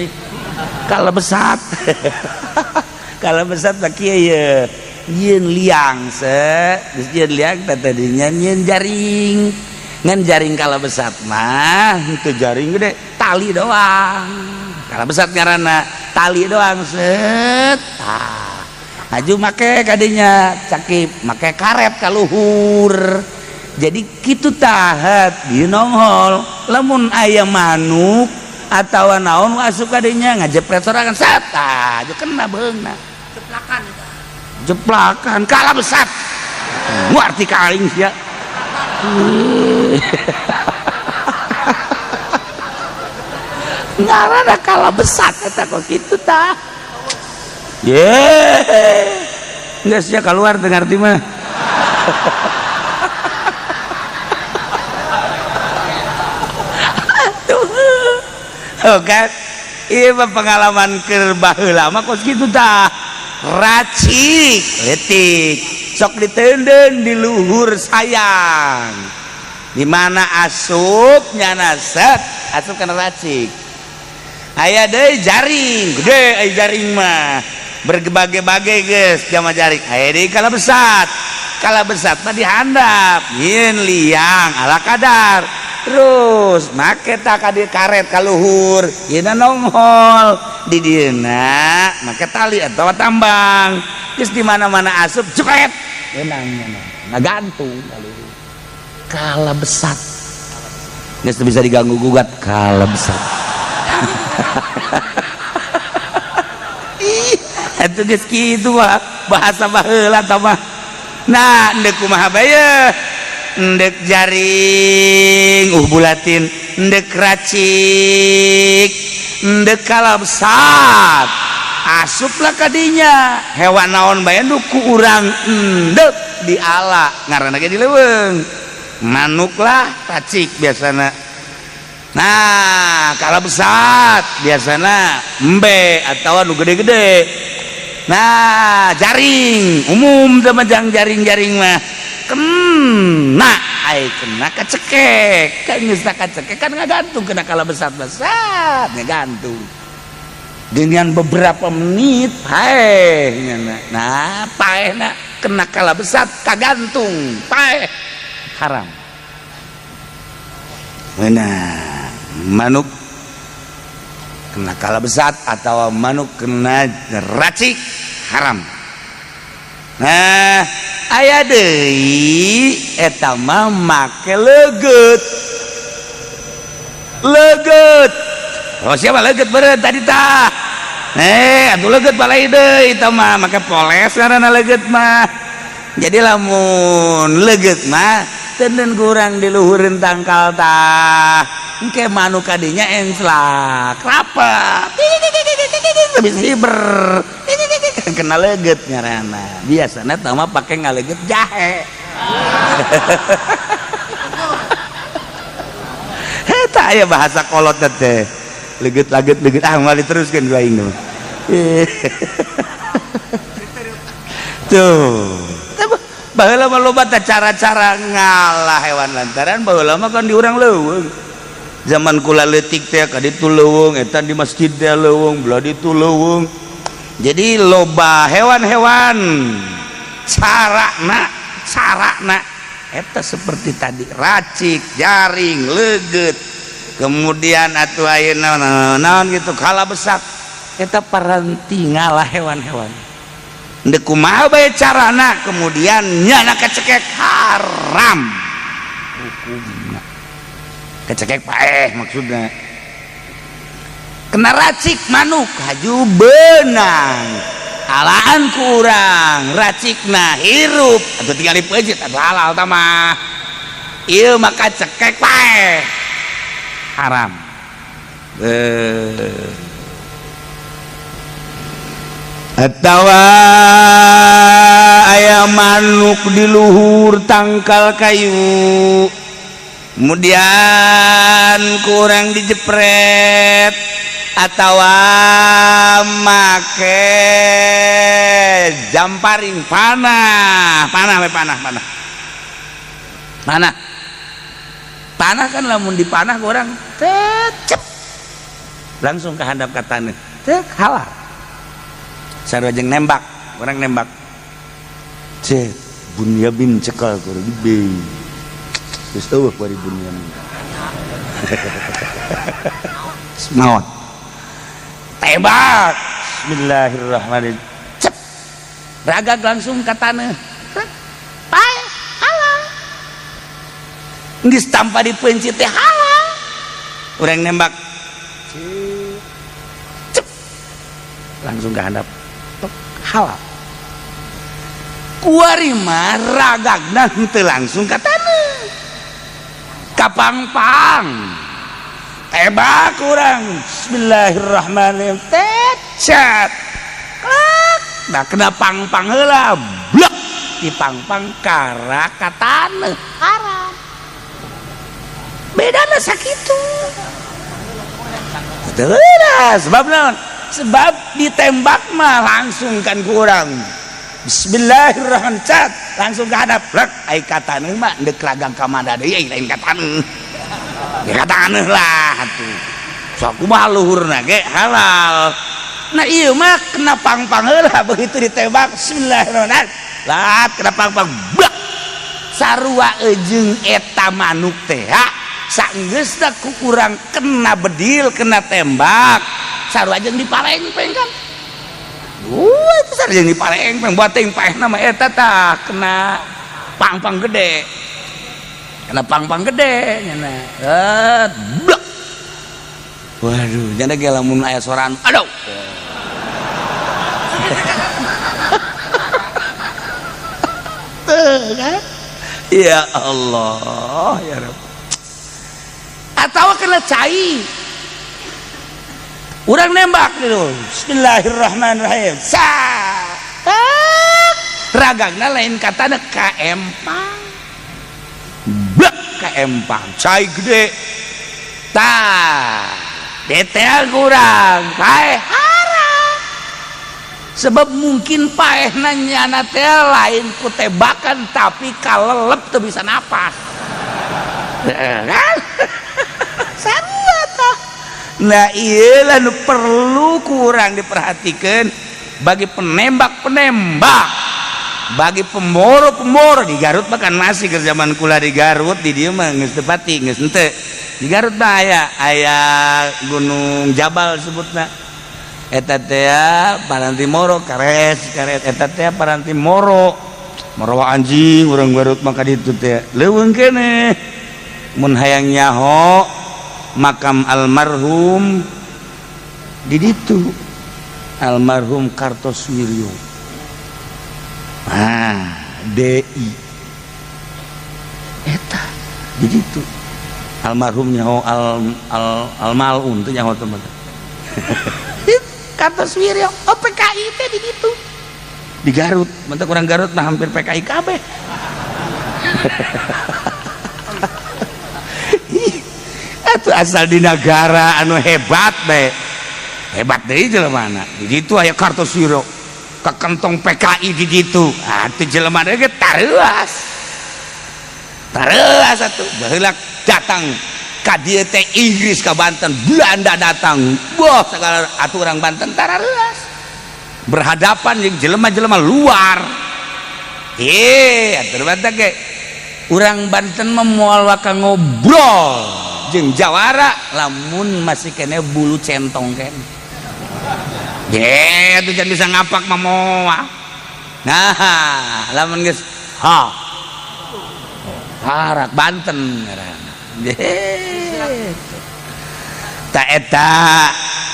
kala besat. Kala besat mah kieu ye. Nyieun liang se, geus nyieun liang teh tadinya nyieun jaring. Ngan jaring kala besat mah itu jaring gede, tali doang. Kala besat ngaranna, tali doang set. Tah. Aju make kadinya cakip, make karet ka luhur. Jadi kitu tahat di nongol, lamun aya manuk atawa naon asup kadinya ngajepret sorangan, sat, tah aju kena beungna. Jeplakan eta. Jeplakan kala besat. Ngarti ka aing sia. Ngaranna kala besat eta kok kitu tah. Ye. Geus sia keluar teu ngarti mah. Oh kan, iya mah pengalaman keur baheula mah kos kitu tah. Racik leutik sok diteundeun di luhur sayang. Di mana asup nyana set, asup kana racik. Aya deui jaring, gede aya jaring mah. Berbagai-bagai geus jama jaring. Aya deui kala besat. Kala besat mah dihandap, nyieun liang ala kadar. Terus make tak ka karet ka luhur, yeuna nongol di dieuna make tali atawa tambang. Geus di mana-mana asup jepret, menang menang ngagantung ka luhur. Kala besat geus bisa diganggu gugat kala besat. Ih, atuh geus kitu mah bahasa baheula tah mah. Nah, endek kumaha bae? Endek jaring bulatin, endek racik, endek kala besat, asuplah kadinya hewan naon bae nu ku urang endek di ala ngaranna ge di leuweung manuk lah racik biasana. Nah, kala besat biasana embe atawa nu gede-gede. Nah, jaring umum teh mah jang jaring-jaring mah kena, ai kena kacekek, kan geus kacekek kan ngagantung kena kala besat-besat ngagantung. Dengan beberapa menit paeh nyana. Nah, paehna kena kala besat kagantung, paeh haram. Nah, manuk kena kala besat atau manuk kena racik haram. Nah, aya deui eta mah make leget. Leget. Oh, siapa leget beureut tadi tah? Atuh leget balai deui eta mah make poles ngaranna leget mah. Jadi lamun leget mah teuneun kurang di luhureun tangkal tah. Engke manuk kadinya enslak, rapat. Habis hiber. Kena leget ngaranna. Biasana tah mah pake ngaleget jahe. Eta aya bahasa kolot teh. Leget-leget leget ah moal diteruskeun ku aing mah. Tuh. Baheula mah loba teh cara-cara ngalah hewan lantaran baheula mah kan di urang leuweung. Zaman kula leutik teh ka ditu leuweung, eta di masjid teh leuweung, belah ditu leuweung. Jadi loba hewan-hewan carana eta seperti tadi racik, jaring, leget. Kemudian atuh ayeuna naon gitu kala besat. Eta paranti ngalah hewan-hewan. Ndek kumaha bae carana kemudian nyana kecekek haram hukumna. Kecekek paeh maksudna. Kena racik manuk haju benang. Alaan kurang racikna hirup atau tinggal dipeuncit atau halal tamah. Ieu maka cekek paeh haram. Atawa aya manuk di luhur tangkal kayu kemudian kurang dijepret atawa make jamparing panah panah panah panah panah panah kan lamun dipanah kurang tecep langsung ke handap ka taneuh tek halal. Sarua jeung nembak, orang nembak cek Bunyamin cekal kurang be geus eueuh bari Bunyamin maot tembak bismillahirrahmanirrahim cep ragag langsung ka taneuh pae halal geus tanpa dipeuncit teh halal. Urang nembak cep langsung ke handap halal. Kuari mah ragagna henteu langsung ka taneuh kapangpang tembak urang bismillahirrahmanirrahim tecet klak nah kena pangpang heula blek di pangpang kara ka taneuh haram. Bedana sakitu teu sebab naon? Sebab ditembak mah langsung kan kurang bismillahirrahmanirrahim cat langsung ke hadap plek ai ka taneuh mah deuk ragang ka mana deui lain ka taneuh ya ka taneuh lah atuh sok kumaha luhurna ge halal. Nah ieu mah kena pangpang heula begitu ditembak bismillahirrahmanirrahim lah kena pangpang blek sarua jeung eta manuk teh saenggeusna ku urang kena bedil kena tembak sarua jeung dipalengpeng kan. Itu sarua jeung dipalengpeng buat teuing paehna mah eta tah kena pangpang gede. Kena pangpang gede nya. Blek. Waduh, nya ge lamun aya soran aduh. Tuh kan? Ya Allah, ya Rabb. Atau kena cai. Urang nembak dulu. Bismillahirrahmanirrahim. Sa. Ragangna lain katana ka empang. Blek ka empang. Cai gede. Tah, detail kurang. Paeh haram. Sebab mungkin paehna nyana teh lain ku tembakan tapi kalelep teu bisa napas. Kan? Sarua tah. Nah iyalah nu perlu kurang diperhatikan bagi penembak-penembak, bagi pemoro-pemoro di Garut mah kan masih ke zaman kula di Garut di dieu mah geus teu pati geus henteu. Di Garut mah aya Gunung Jabal sebutna. Eta teh paranti moro kares karet eta teh paranti moro. Moro anjing urang Garut mah ka ditu teh. Leuweung keneh mun hayang nyaho makam almarhum di ditu almarhum Kartosuwiryo ah DI eta di ditu almarhum nyaho al al malun teh nyaho teman Kartosuwiryo oh PKI teh di ditu di Garut mentak urang Garut mah hampir PKI kabeh. Itu asal di negara anu hebat bae hebat deui jelema di ditu aya Kartosuwiryo ka kentong PKI di ditu atuh jelema ge tareuas tareuas atuh baheula datang ka dieu teh Inggris ka Banten Belanda datang boh sagala atuh urang Banten tareuas berhadapan jeung jelema-jelema luar atuh Banten ge urang Banten mah moal waka ngobrol jeung jawara lamun masih kene bulu centong kene. Ye, tuh jangan bisa ngapak mah moal. Nah, lamun geus ha. Harak Banten ngaranna. Ta eta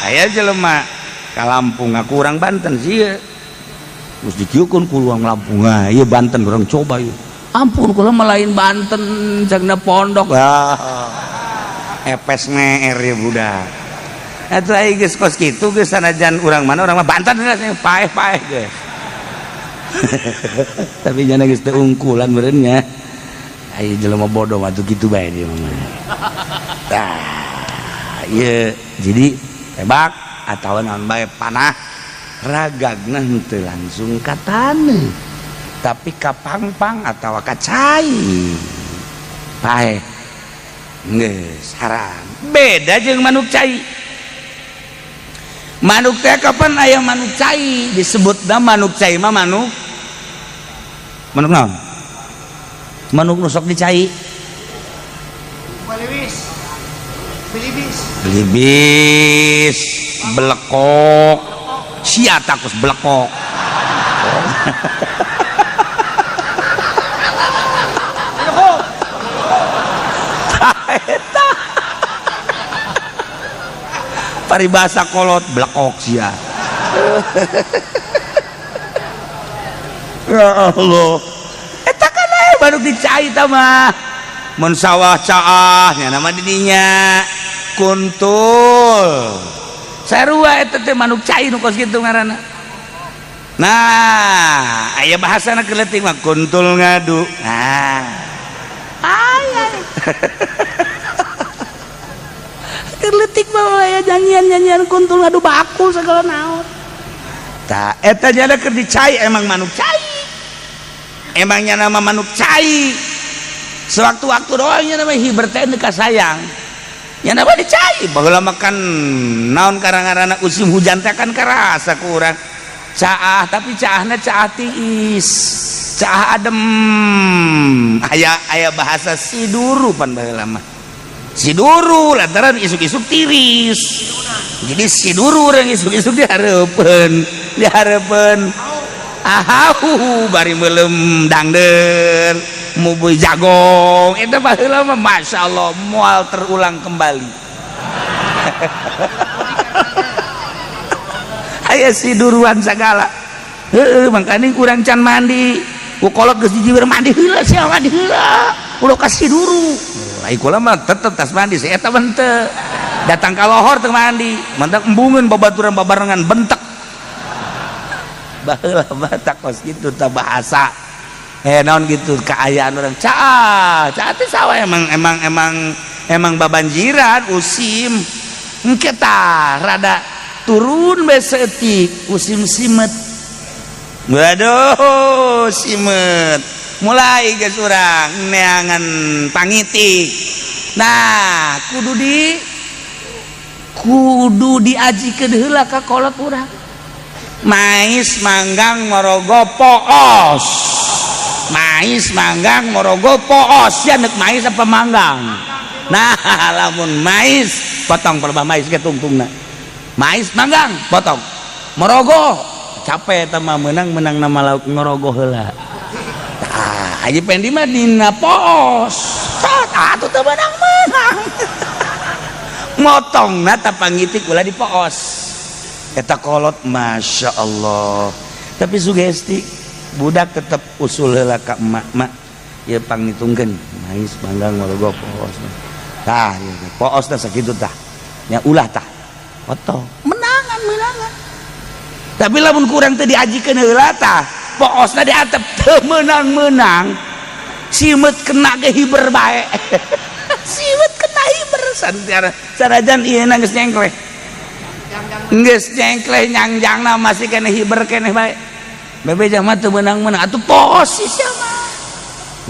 aya jelema ka Lampung ngaku urang Banten sih. Geus dikieukeun ku urang Lampung, ah ieu Banten urang coba ieu. Ampun kula mah lain Banten cagna pondok. Ah. Epes meer ya budak. Atuh ai geus kos kitu geus sanajan urang mana urang mah Banten paeh-paeh geus. Tapi jana geus teu ungkulan meureun nya. Ai jelema bodoh mah tuh kitu bae dia mah. Tah, ieu jadi tembak atawa naon bae panah ragagna henteu langsung ka taneuh tapi ka pangpang atawa ka cai. Paeh geus haram. Beda jeung manuk cai. Manuk teh kapan aya manuk cai disebutna manuk cai mah manuk manuk naon? Manuk nu sok dicai. Belibis. Belibis. Belibis, belekok. Sia takus belekok. Eta. Paribasa kolot belekok sia. Ya Allah. Eta kan aya manuk dicai ta mah. Mun sawah caah nya nama didinya kuntul. Sarua eta teh manuk cai nu kos kitu ngaranna. Nah, aya bahasana keur leutik mah kuntul ngadu. Nah. Aya. Keur leutik mah aya nyanyian-nyanyian kuntul ngadu bakul segala naon. Tah eta nya keur dicai emang manuk cai. Emangnya nama manuk cai. Sewaktu-waktu doang nya nama hiber teh teu kasayang. Nya nama dicai baheula makan naon karang-karana musim hujan teh kan karasa ku urang. Caah tapi caahna caah tiis. Caah adem. Aya aya bahasa siduru pan baheula mah. Siduru lantaran isuk-isuk tiris. Jadi siduru urang isuk-isuk dihareupeun, dihareupeun. Ahau bari meuleum dangdeur, mubuy jagong. Eta baheula mah masyaallah moal terulang kembali. Aya siduruan sagala. Heueuh mangkaning urang can mandi. Ku kolot geus dijiwir mandi heula sia mandi heula. Ulah ka siduru. Ai kula mah tetep tas mandi si eta mah henteu. Datang ka lohor teu mandi, mantak embungeun babaturan babarengan bentek. Baheula mah tak kos kitu tah bahasa. Naon gitu kaayaan urang caah, caah teh sawah emang emang emang emang babanjiran usim. Engke tah rada turun bae saeutik usim simet. Waduh, simet. Mulai geus urang neangan pangitik. Nah, kudu diajikeun heula ka kolot urang. Mais manggang morogo poos. Mais manggang morogo poos. Ya nek mais apa manggang? Nah, lamun mais potong pelebah mais ge tungtungna. Mais manggang potong. Morogo capek eta mah meunang-meunang nama lauk ngorogo heula. Tah, Haji Pendi mah dina poos. Tot atuh teu meunang-meunang. Motongna ta pangitik ulah di poos. Eta kolot masya Allah. Tapi sugesti budak tetep usul heula ka emak, mak ieu pangitungkeun mais manggang morogo poos. Tah ieu poosna sakitu tah. Nya ulah tah. Potong. Menangan menangan. Tapi lamun kurang teu diajikeun heula tah, poosna diatep teu meunang-meunang. Simeut kena ge hiber bae. Simeut kena hiber sanajan ieu geus nyengkleh. Geus nyengkleh nyangjangna masih keneh hiber keneh bae. Bebe mah teu meunang-meunang atuh poos sia mah.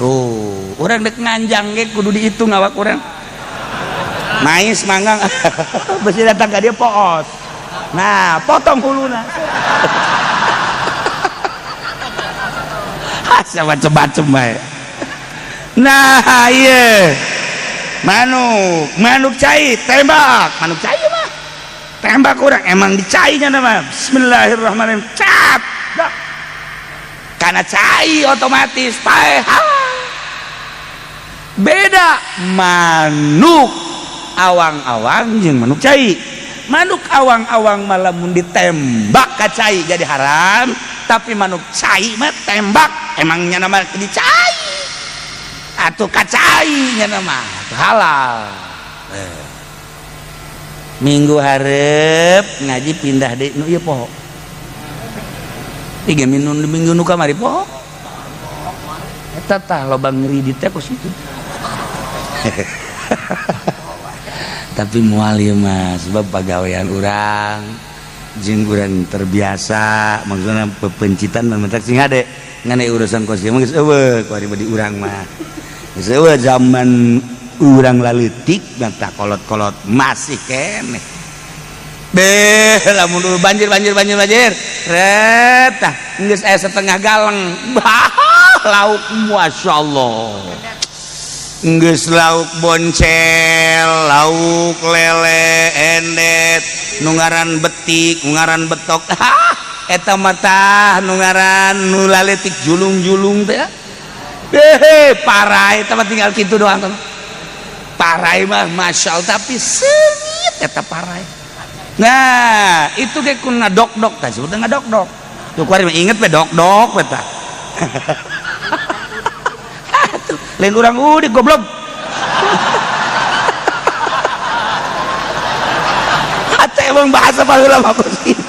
Oh, urang dek nganjang ge kudu dihitung awak urang. Mais manggang besi datang ka dia poos. Nah, potong huluna. Asa macem-macem bae. Nah, ieu. Manuk, manuk cai tembak, manuk cai mah. Tembak urang emang dicainya nama. Bismillahirrahmanirrahim. Cap. Dah. Karena cai otomatis paeh. Beda manuk awang-awang jeung manuk cai. Manuk awang-awang malah mun ditembak ka cai jadi haram, tapi manuk cai mah tembak emangnya nama dicai atau kacai nya nama halal. Minggu hareup ngaji pindah deui nu ieu poho. Tiga minum di minggu nu kamari poho. Eta tah loba ngeri di teh kos kitu. Tapi moal ieu mah sebab pagawean urang jeung urang terbiasa maksudna pepencitan mah mentak sing hade ngan urusan kos ieu mah geus eueuh kuari di urang mah. Geus eueuh zaman urang laleutik mah kolot-kolot masih keneh. Beh lamun banjir banjir banjir banjir ret tah geus aya setengah galeng. Bah lauk masyaallah. Geus lauk boncel, lauk lele, endet, nu ngaran betik, nu ngaran betok. Eta mah tah nu ngaran nu laletik julung-julung teh. Beh, parai eta mah tinggal kitu doang. Parai mah masyaallah tapi seungit eta parai. Nah, itu ge kun ngadok-dok tah sebutna ngadok-dok. Tuh kuari mah inget we dok-dok we tah. Lain urang udik goblok. Atau emang bahasa baheula mah kos kitu.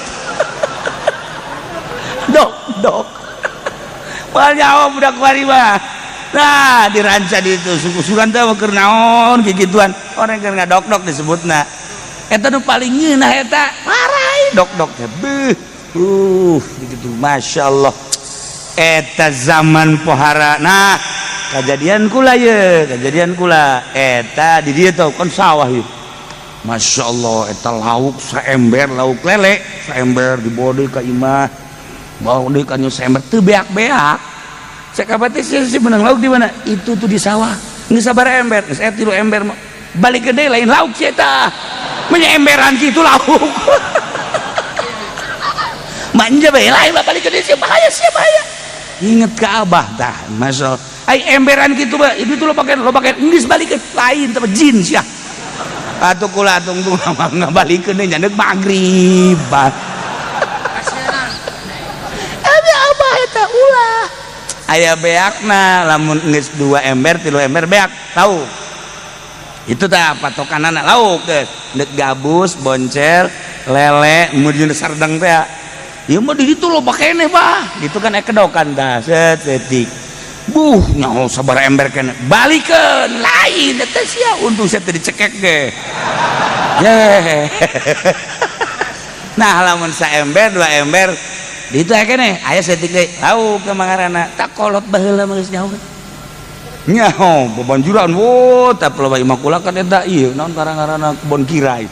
Dok dok. Moal nyaho budak kuari mah. Nah, diranca di itu susu-susuan teh keur naon kikituan. Orang keur ngadok-dok disebutna. Eta nu paling ngeunah eta parai dok-dok teh. Beuh. Gitu masyaallah. Eta zaman pohara. Nah, kejadian kula ye, kejadian kula eta di dieu teh kan sawah ieu. Masya Allah eta lauk saember lauk lele, saember dibawa deui ka imah. Bawa deui ka nyu saember teu beak-beak. Cek apa teh si menang lauk di mana? Itu tuh di sawah. Geus sabaraha ember? Geus aya 3 ember. Balik gede lain lauk sia eta. Menya emberan kitu lauk. Manja bae lain balik gede sia bahaya sia bahaya. Inget ke abah tah, masya Allah. Ai emberan gitu bah, itu tuh lo pakai geus balikeun lain teh jin sia. Atuh kula tungtung mah ngabalikeun deui nyandeuk magriban. Abi abah eta ulah. Aya beakna lamun geus 2 ember 3 ember beak lauk. Itu tah patokanana lauk geus. Deuk gabus, boncel, lele, mun sardang teh. Ieu mah di ditu loba keneh bah. Ditu kan ekedokan tah set setik. Buh nyaho sabaraha ember keneh. Balikeun lain eta sia untung sia teu dicekek ge. Ye. Nah lamun saember 2 ember di ditu aya keneh aya setik deui lauk ka mangarana tak kolot baheula mah geus nyaho. Nyaho babanjuran wo tah loba imah kula kan eta ieu naon ngaranna kebon kirai.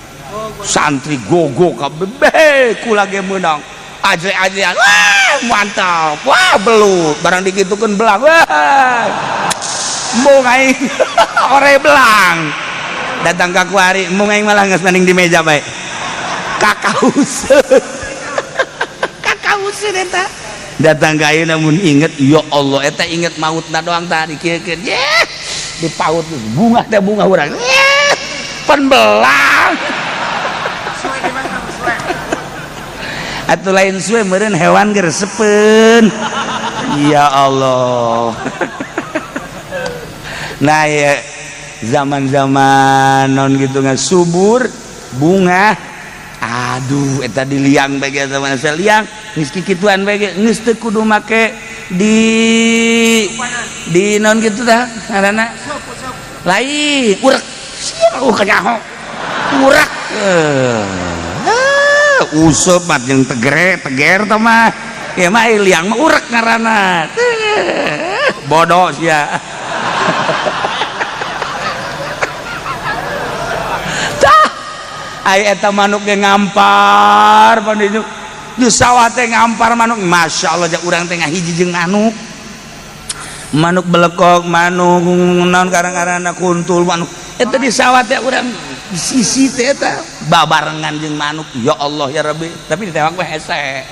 Santri gogo kabeh kula ge meunang. Ajle-ajlean wah mantap wah belut barang dikitukeun belang wah embung aing ore belang datang ka kuari embung aing malah geus mending di meja bae kakauseun kakauseun eta datang ka ayeuna mun inget ya Allah eta inget mautna doang tah dikieukeun ye dipaut bunga teh bunga urang pan belang. Atau lain suwe meureun hewan ge resepeun. Ya Allah. Nah ya zaman-zaman non gitu nggak subur bunga. Aduh eta di liang bae ge zaman saya liang geus kikituan bae ge geus teu kudu make di non gitu tah ngaranna. Lain urek. Sia kanyaho. Urek. Useup mah jeung tegere teger teh mah ya mah liang mah urek ngaranna bodoh sia. Tah ai eta manuk ge ngampar pan ditu di sawah teh ngampar manuk masyaallah ja urang teh ngahiji jeung manuk manuk belekok manuk naon karang-karana kuntul manuk eta di sawah teh urang Sisi teh eta babarengan jeung manuk, ya Allah ya Rabbi, tapi ditewak mah hese.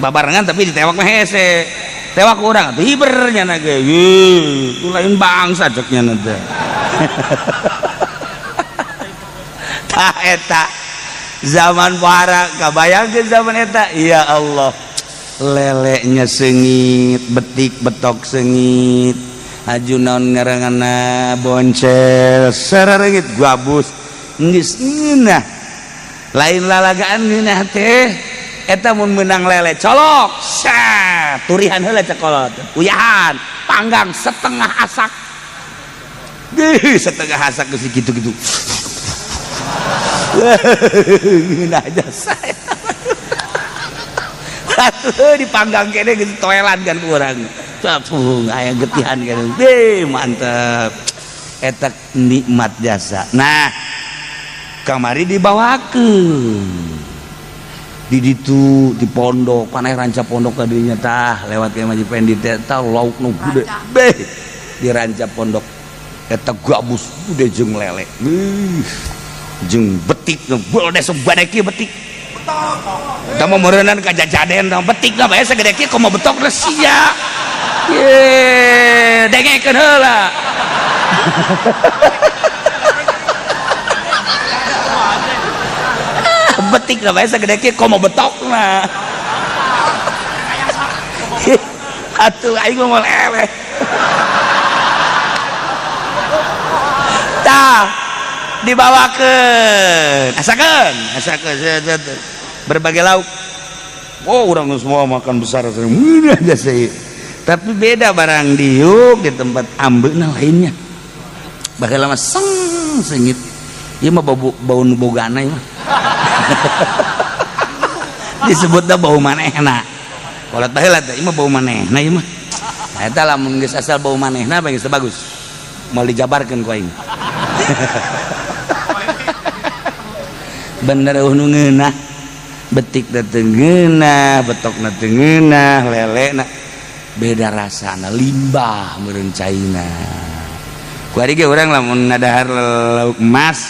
Babarengan tapi ditewak mah hese. Tewak urang atuh hiber nya ge. Ye, lain bangsa cek nya teh. Tah eta zaman para kabayangkeun zaman eta, ya Allah. Leleknya sengit, betik betok sengit, aju naon ngaranana boncel sarareungit gabus geus ngeunah. Lain lalagaan ngeunah teh eta mun meunang lele colok sah turihan heula cekolot uyahan panggang setengah asak. Dih, setengah asak geus kitu-kitu. Ngeunah jasa. Atuh dipanggang kene geus toelan kan ku urang. Capung aya getihan kene. Deh, mantep. Eta nikmat jasa. Nah, kamari dibawakeun. Di ditu di pondok, paneh ranca pondok kadinya tah lewat ke Maji Pendi teh tah lauk nu gede. Beh, di ranca pondok eta gabus gede jeung lele. Jeung betik boleh sebadai kieu betik. Eta mah meureunnan ka jajaden tah betik lah bae sagede kieu komo betok sia. Ye, dengekeun heula. Betik lah bae sagede kieu komo betokna. Atuh aing mah lele. Tah dibawakeun, asakeun, asakeun berbagai lauk. Oh, orang semua makan besar aja sih. Tapi beda barang diuk di tempat ambeuna lainnya. Bakal lama seng sengit. Ieu mah bau bau nu bogana ieu mah. Disebutna bau manehna. Kolot baheula teh ieu mah bau manehna ieu mah. Nah, eta lamun geus asal bau manehna bae geus bagus. Moal dijabarkeun ku aing. Bener eueuh nu ngeunah. Betik teu ngeunah, betokna teu ngeunah, lelena beda rasana, limbah meureun caina. Ku ari ge urang lamun ngadahar lauk emas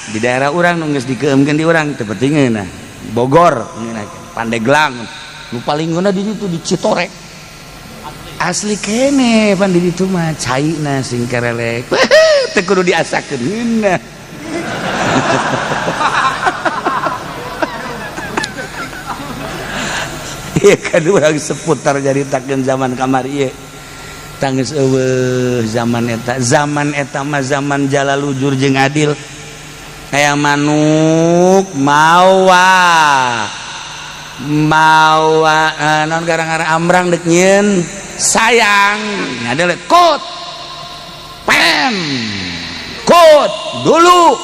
di daerah urang nu geus dikeumkeun di urang teu penting ngeunah. Bogor ngeunah, Pandeglang nu paling ngeunah di ditu di Citorek. Asli kene pan di ditu mah caina sing kerelek. Teu kudu diasakeun ngeunah. Iya kan urang seputar jadi takeun zaman kamari ieu. Tangis eueuh zaman eta. Zaman eta mah zaman jalalujur jeung adil. Aya manuk mawa. Mawa naon gara-gara amrang deuk nyieun sayang. Ngadele kut. Pem. Kut dulu.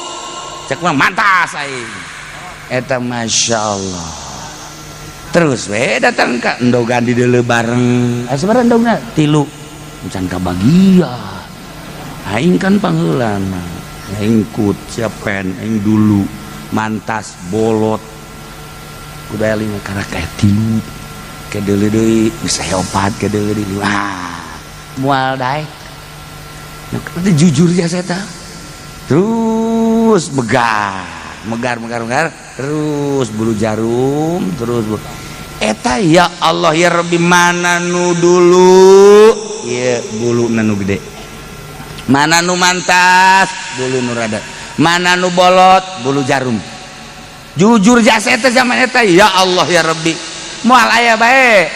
Cek mah mantas aing. Eta masyaallah. Terus we datang ka endogan di deuleu bareng. Sabaraha endogna? Tilu. Encan kabagia. Aing kan pangheulana. Aing kut siapen aing dulu mantas bolot. Kudu aya lima karena kayak tilu. Ke deuleu deui geus aya opat ke deuleu deui. Wah, moal daek. Nah, jujur ya saya tah. Terus megar, megar, megar, megar, terus bulu jarum, terus bulu. Eta ya Allah ya Rabbi mana nu dulu ya bulu nu gede, mana nu mantas bulu nu rada, mana nu bolot bulu jarum. Jujur jasa eta zaman eta ya Allah ya Rabbi moal aya bae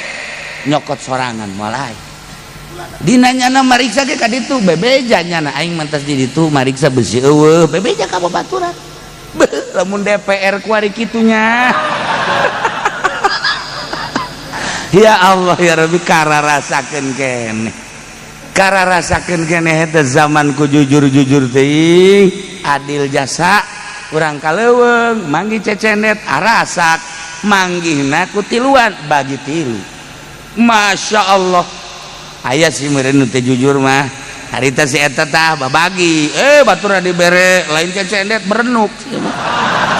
nyokot sorangan moal aya. Dina nyana mariksa ge ka ditu bebeja nyana aing mantas di ditu mariksa besi eueuh bebeja ka babaturan. Beuh lamun DPR kuari kitunya. Ya Allah ya Rabbi kara rasakeun keneh. Kara rasakeun keneh eta zaman ku jujur-jujur teuing, adil jasa urang kaleuweung manggih cecendet arasak manggihna ku tiluan bagi tilu. Masya Allah. Aya sih meureun nu teu jujur mah. Harita si eta tah babagi, batur dibere lain cecendet berenuk.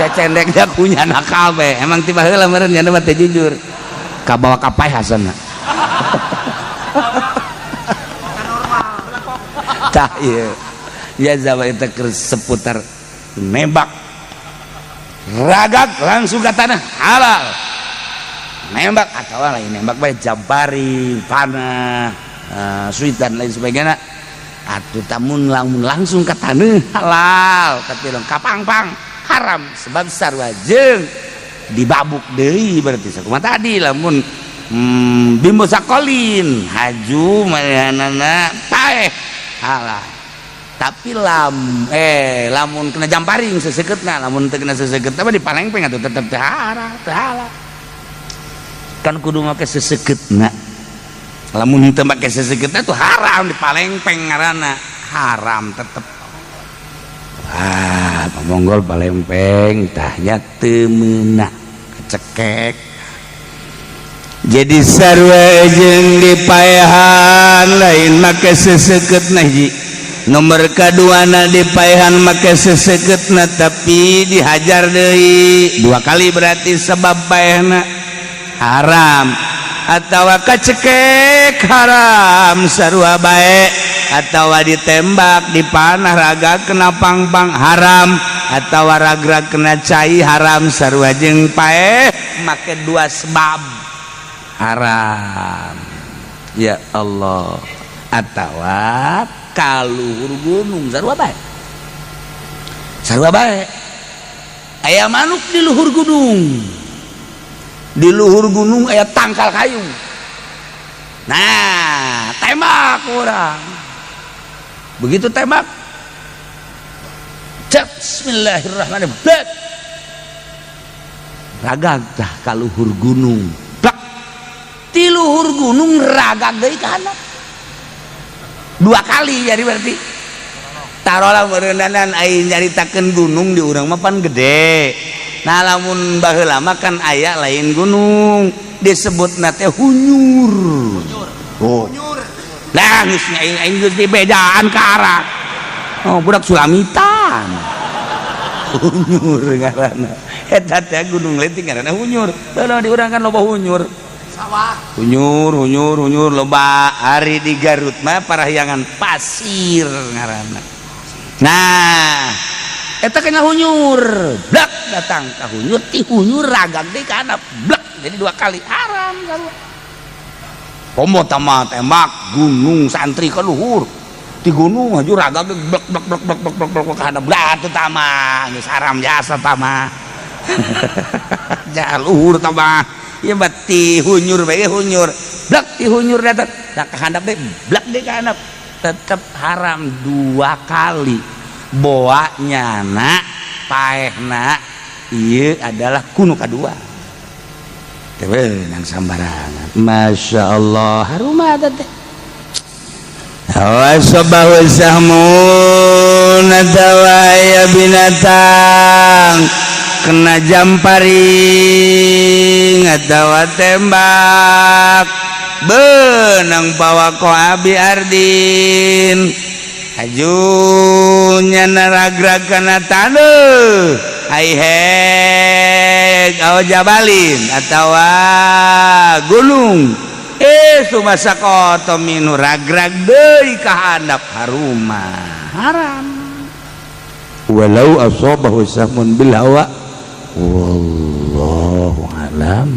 Cecendeknya kunya nakal be. Emang tiba heula meureun nya mah teu jujur. Kabawa kapai hasana. Tah ieu. Ya zaman eta keur seputar Nembak ragag langsung ke tanah, halal. Nembak atau lain nembak bae, jamparing, panah, suitan, lain sebagainya. Atuh tamun lamun langsung ke tanah halal, tapi dong kapang-pang haram, sebab sarua jeung dibabuk deui. Berarti sakumaha tadi, lamun bimbo sakolin haju manehanana paeh, halal. Tapi lamun kena jamparing seseketna, lamun teu kena seseketna mah dipalengpeng atuh tetep teu haram, teu halal. Kan kudu make seseketna. Lamun teu make seseketna tuh haram, dipalengpeng ngaranna, haram tetep. Ah, Monggol palempeng tahnya teu meunang, kecekek. Jadi sarua jeung dipaehan lain make seseketna. Hiji nomor kaduana dipaehan make seseketna tapi dihajar deui dua kali, berarti sebab paehna haram atau kacekek haram, sarua bae. Atau ditembak, dipanah, raga kena pang-pang haram, atau ragrag kena cai haram, sarua jeung paeh make dua sebab haram. Ya Allah. Atau kaluhur gunung, sarua bae, sarua bae. Aya manuk di luhur gunung, di luhur gunung aya tangkal kayu. Nah, tembak orang. Begitu tembak, cek, bismillahirrahmanirrahim, blek, ragag tah ka luhur gunung. Blak, ti luhur gunung ragag deui ka handap dua kali. Jadi berarti tarolah meureunanan ai nyaritakeun gunung di urang mah pan gede. Nah, lamun baheula mah kan aya lain gunung, disebutna teh hunyur. Oh, lah geus aing, aing geus dibejaan ka arah. Oh, budak Sulamitan, hunyur ngaranna eta teh. Gunung leutik ngaranna hunyur. Baheula di urang kan loba hunyur. Sawah. Hunyur, hunyur, hunyur loba. Ari di Garut mah Parahyangan pasir ngaranna. Nah, eta kena hunyur, blak, datang ka hunyur, ti hunyur ragag deui ka handap, blak, jadi dua kali haram sarua. Komo tama tembak gunung, santri ke luhur di gunung haju ragag deui, blak blak blak blak blak blak blak, ka handap, blak, teu tama geus haram jasa tama ja luhur tama ieu mah. Ti hunyur bae, hunyur, blak, ti hunyur datang da ka handap deui, blak deui ka handap, tetep haram dua kali. Boa nyana paehna ieu adalah kuno kadua. Teu meunang sambarangan. Masya Allah, haruma teh. Wasobahu sahmun atawa aya binatang kena jamparing atawa tembak benang fawaqo'a bi ardin hajunya naragrag kana taneuh ai heg aw jabalin atawa gunung, tsumma saqata minhu, ragrag deui ka handap, haruma, haram. Walau asabahu sahmun bil hawa, wallahu alam.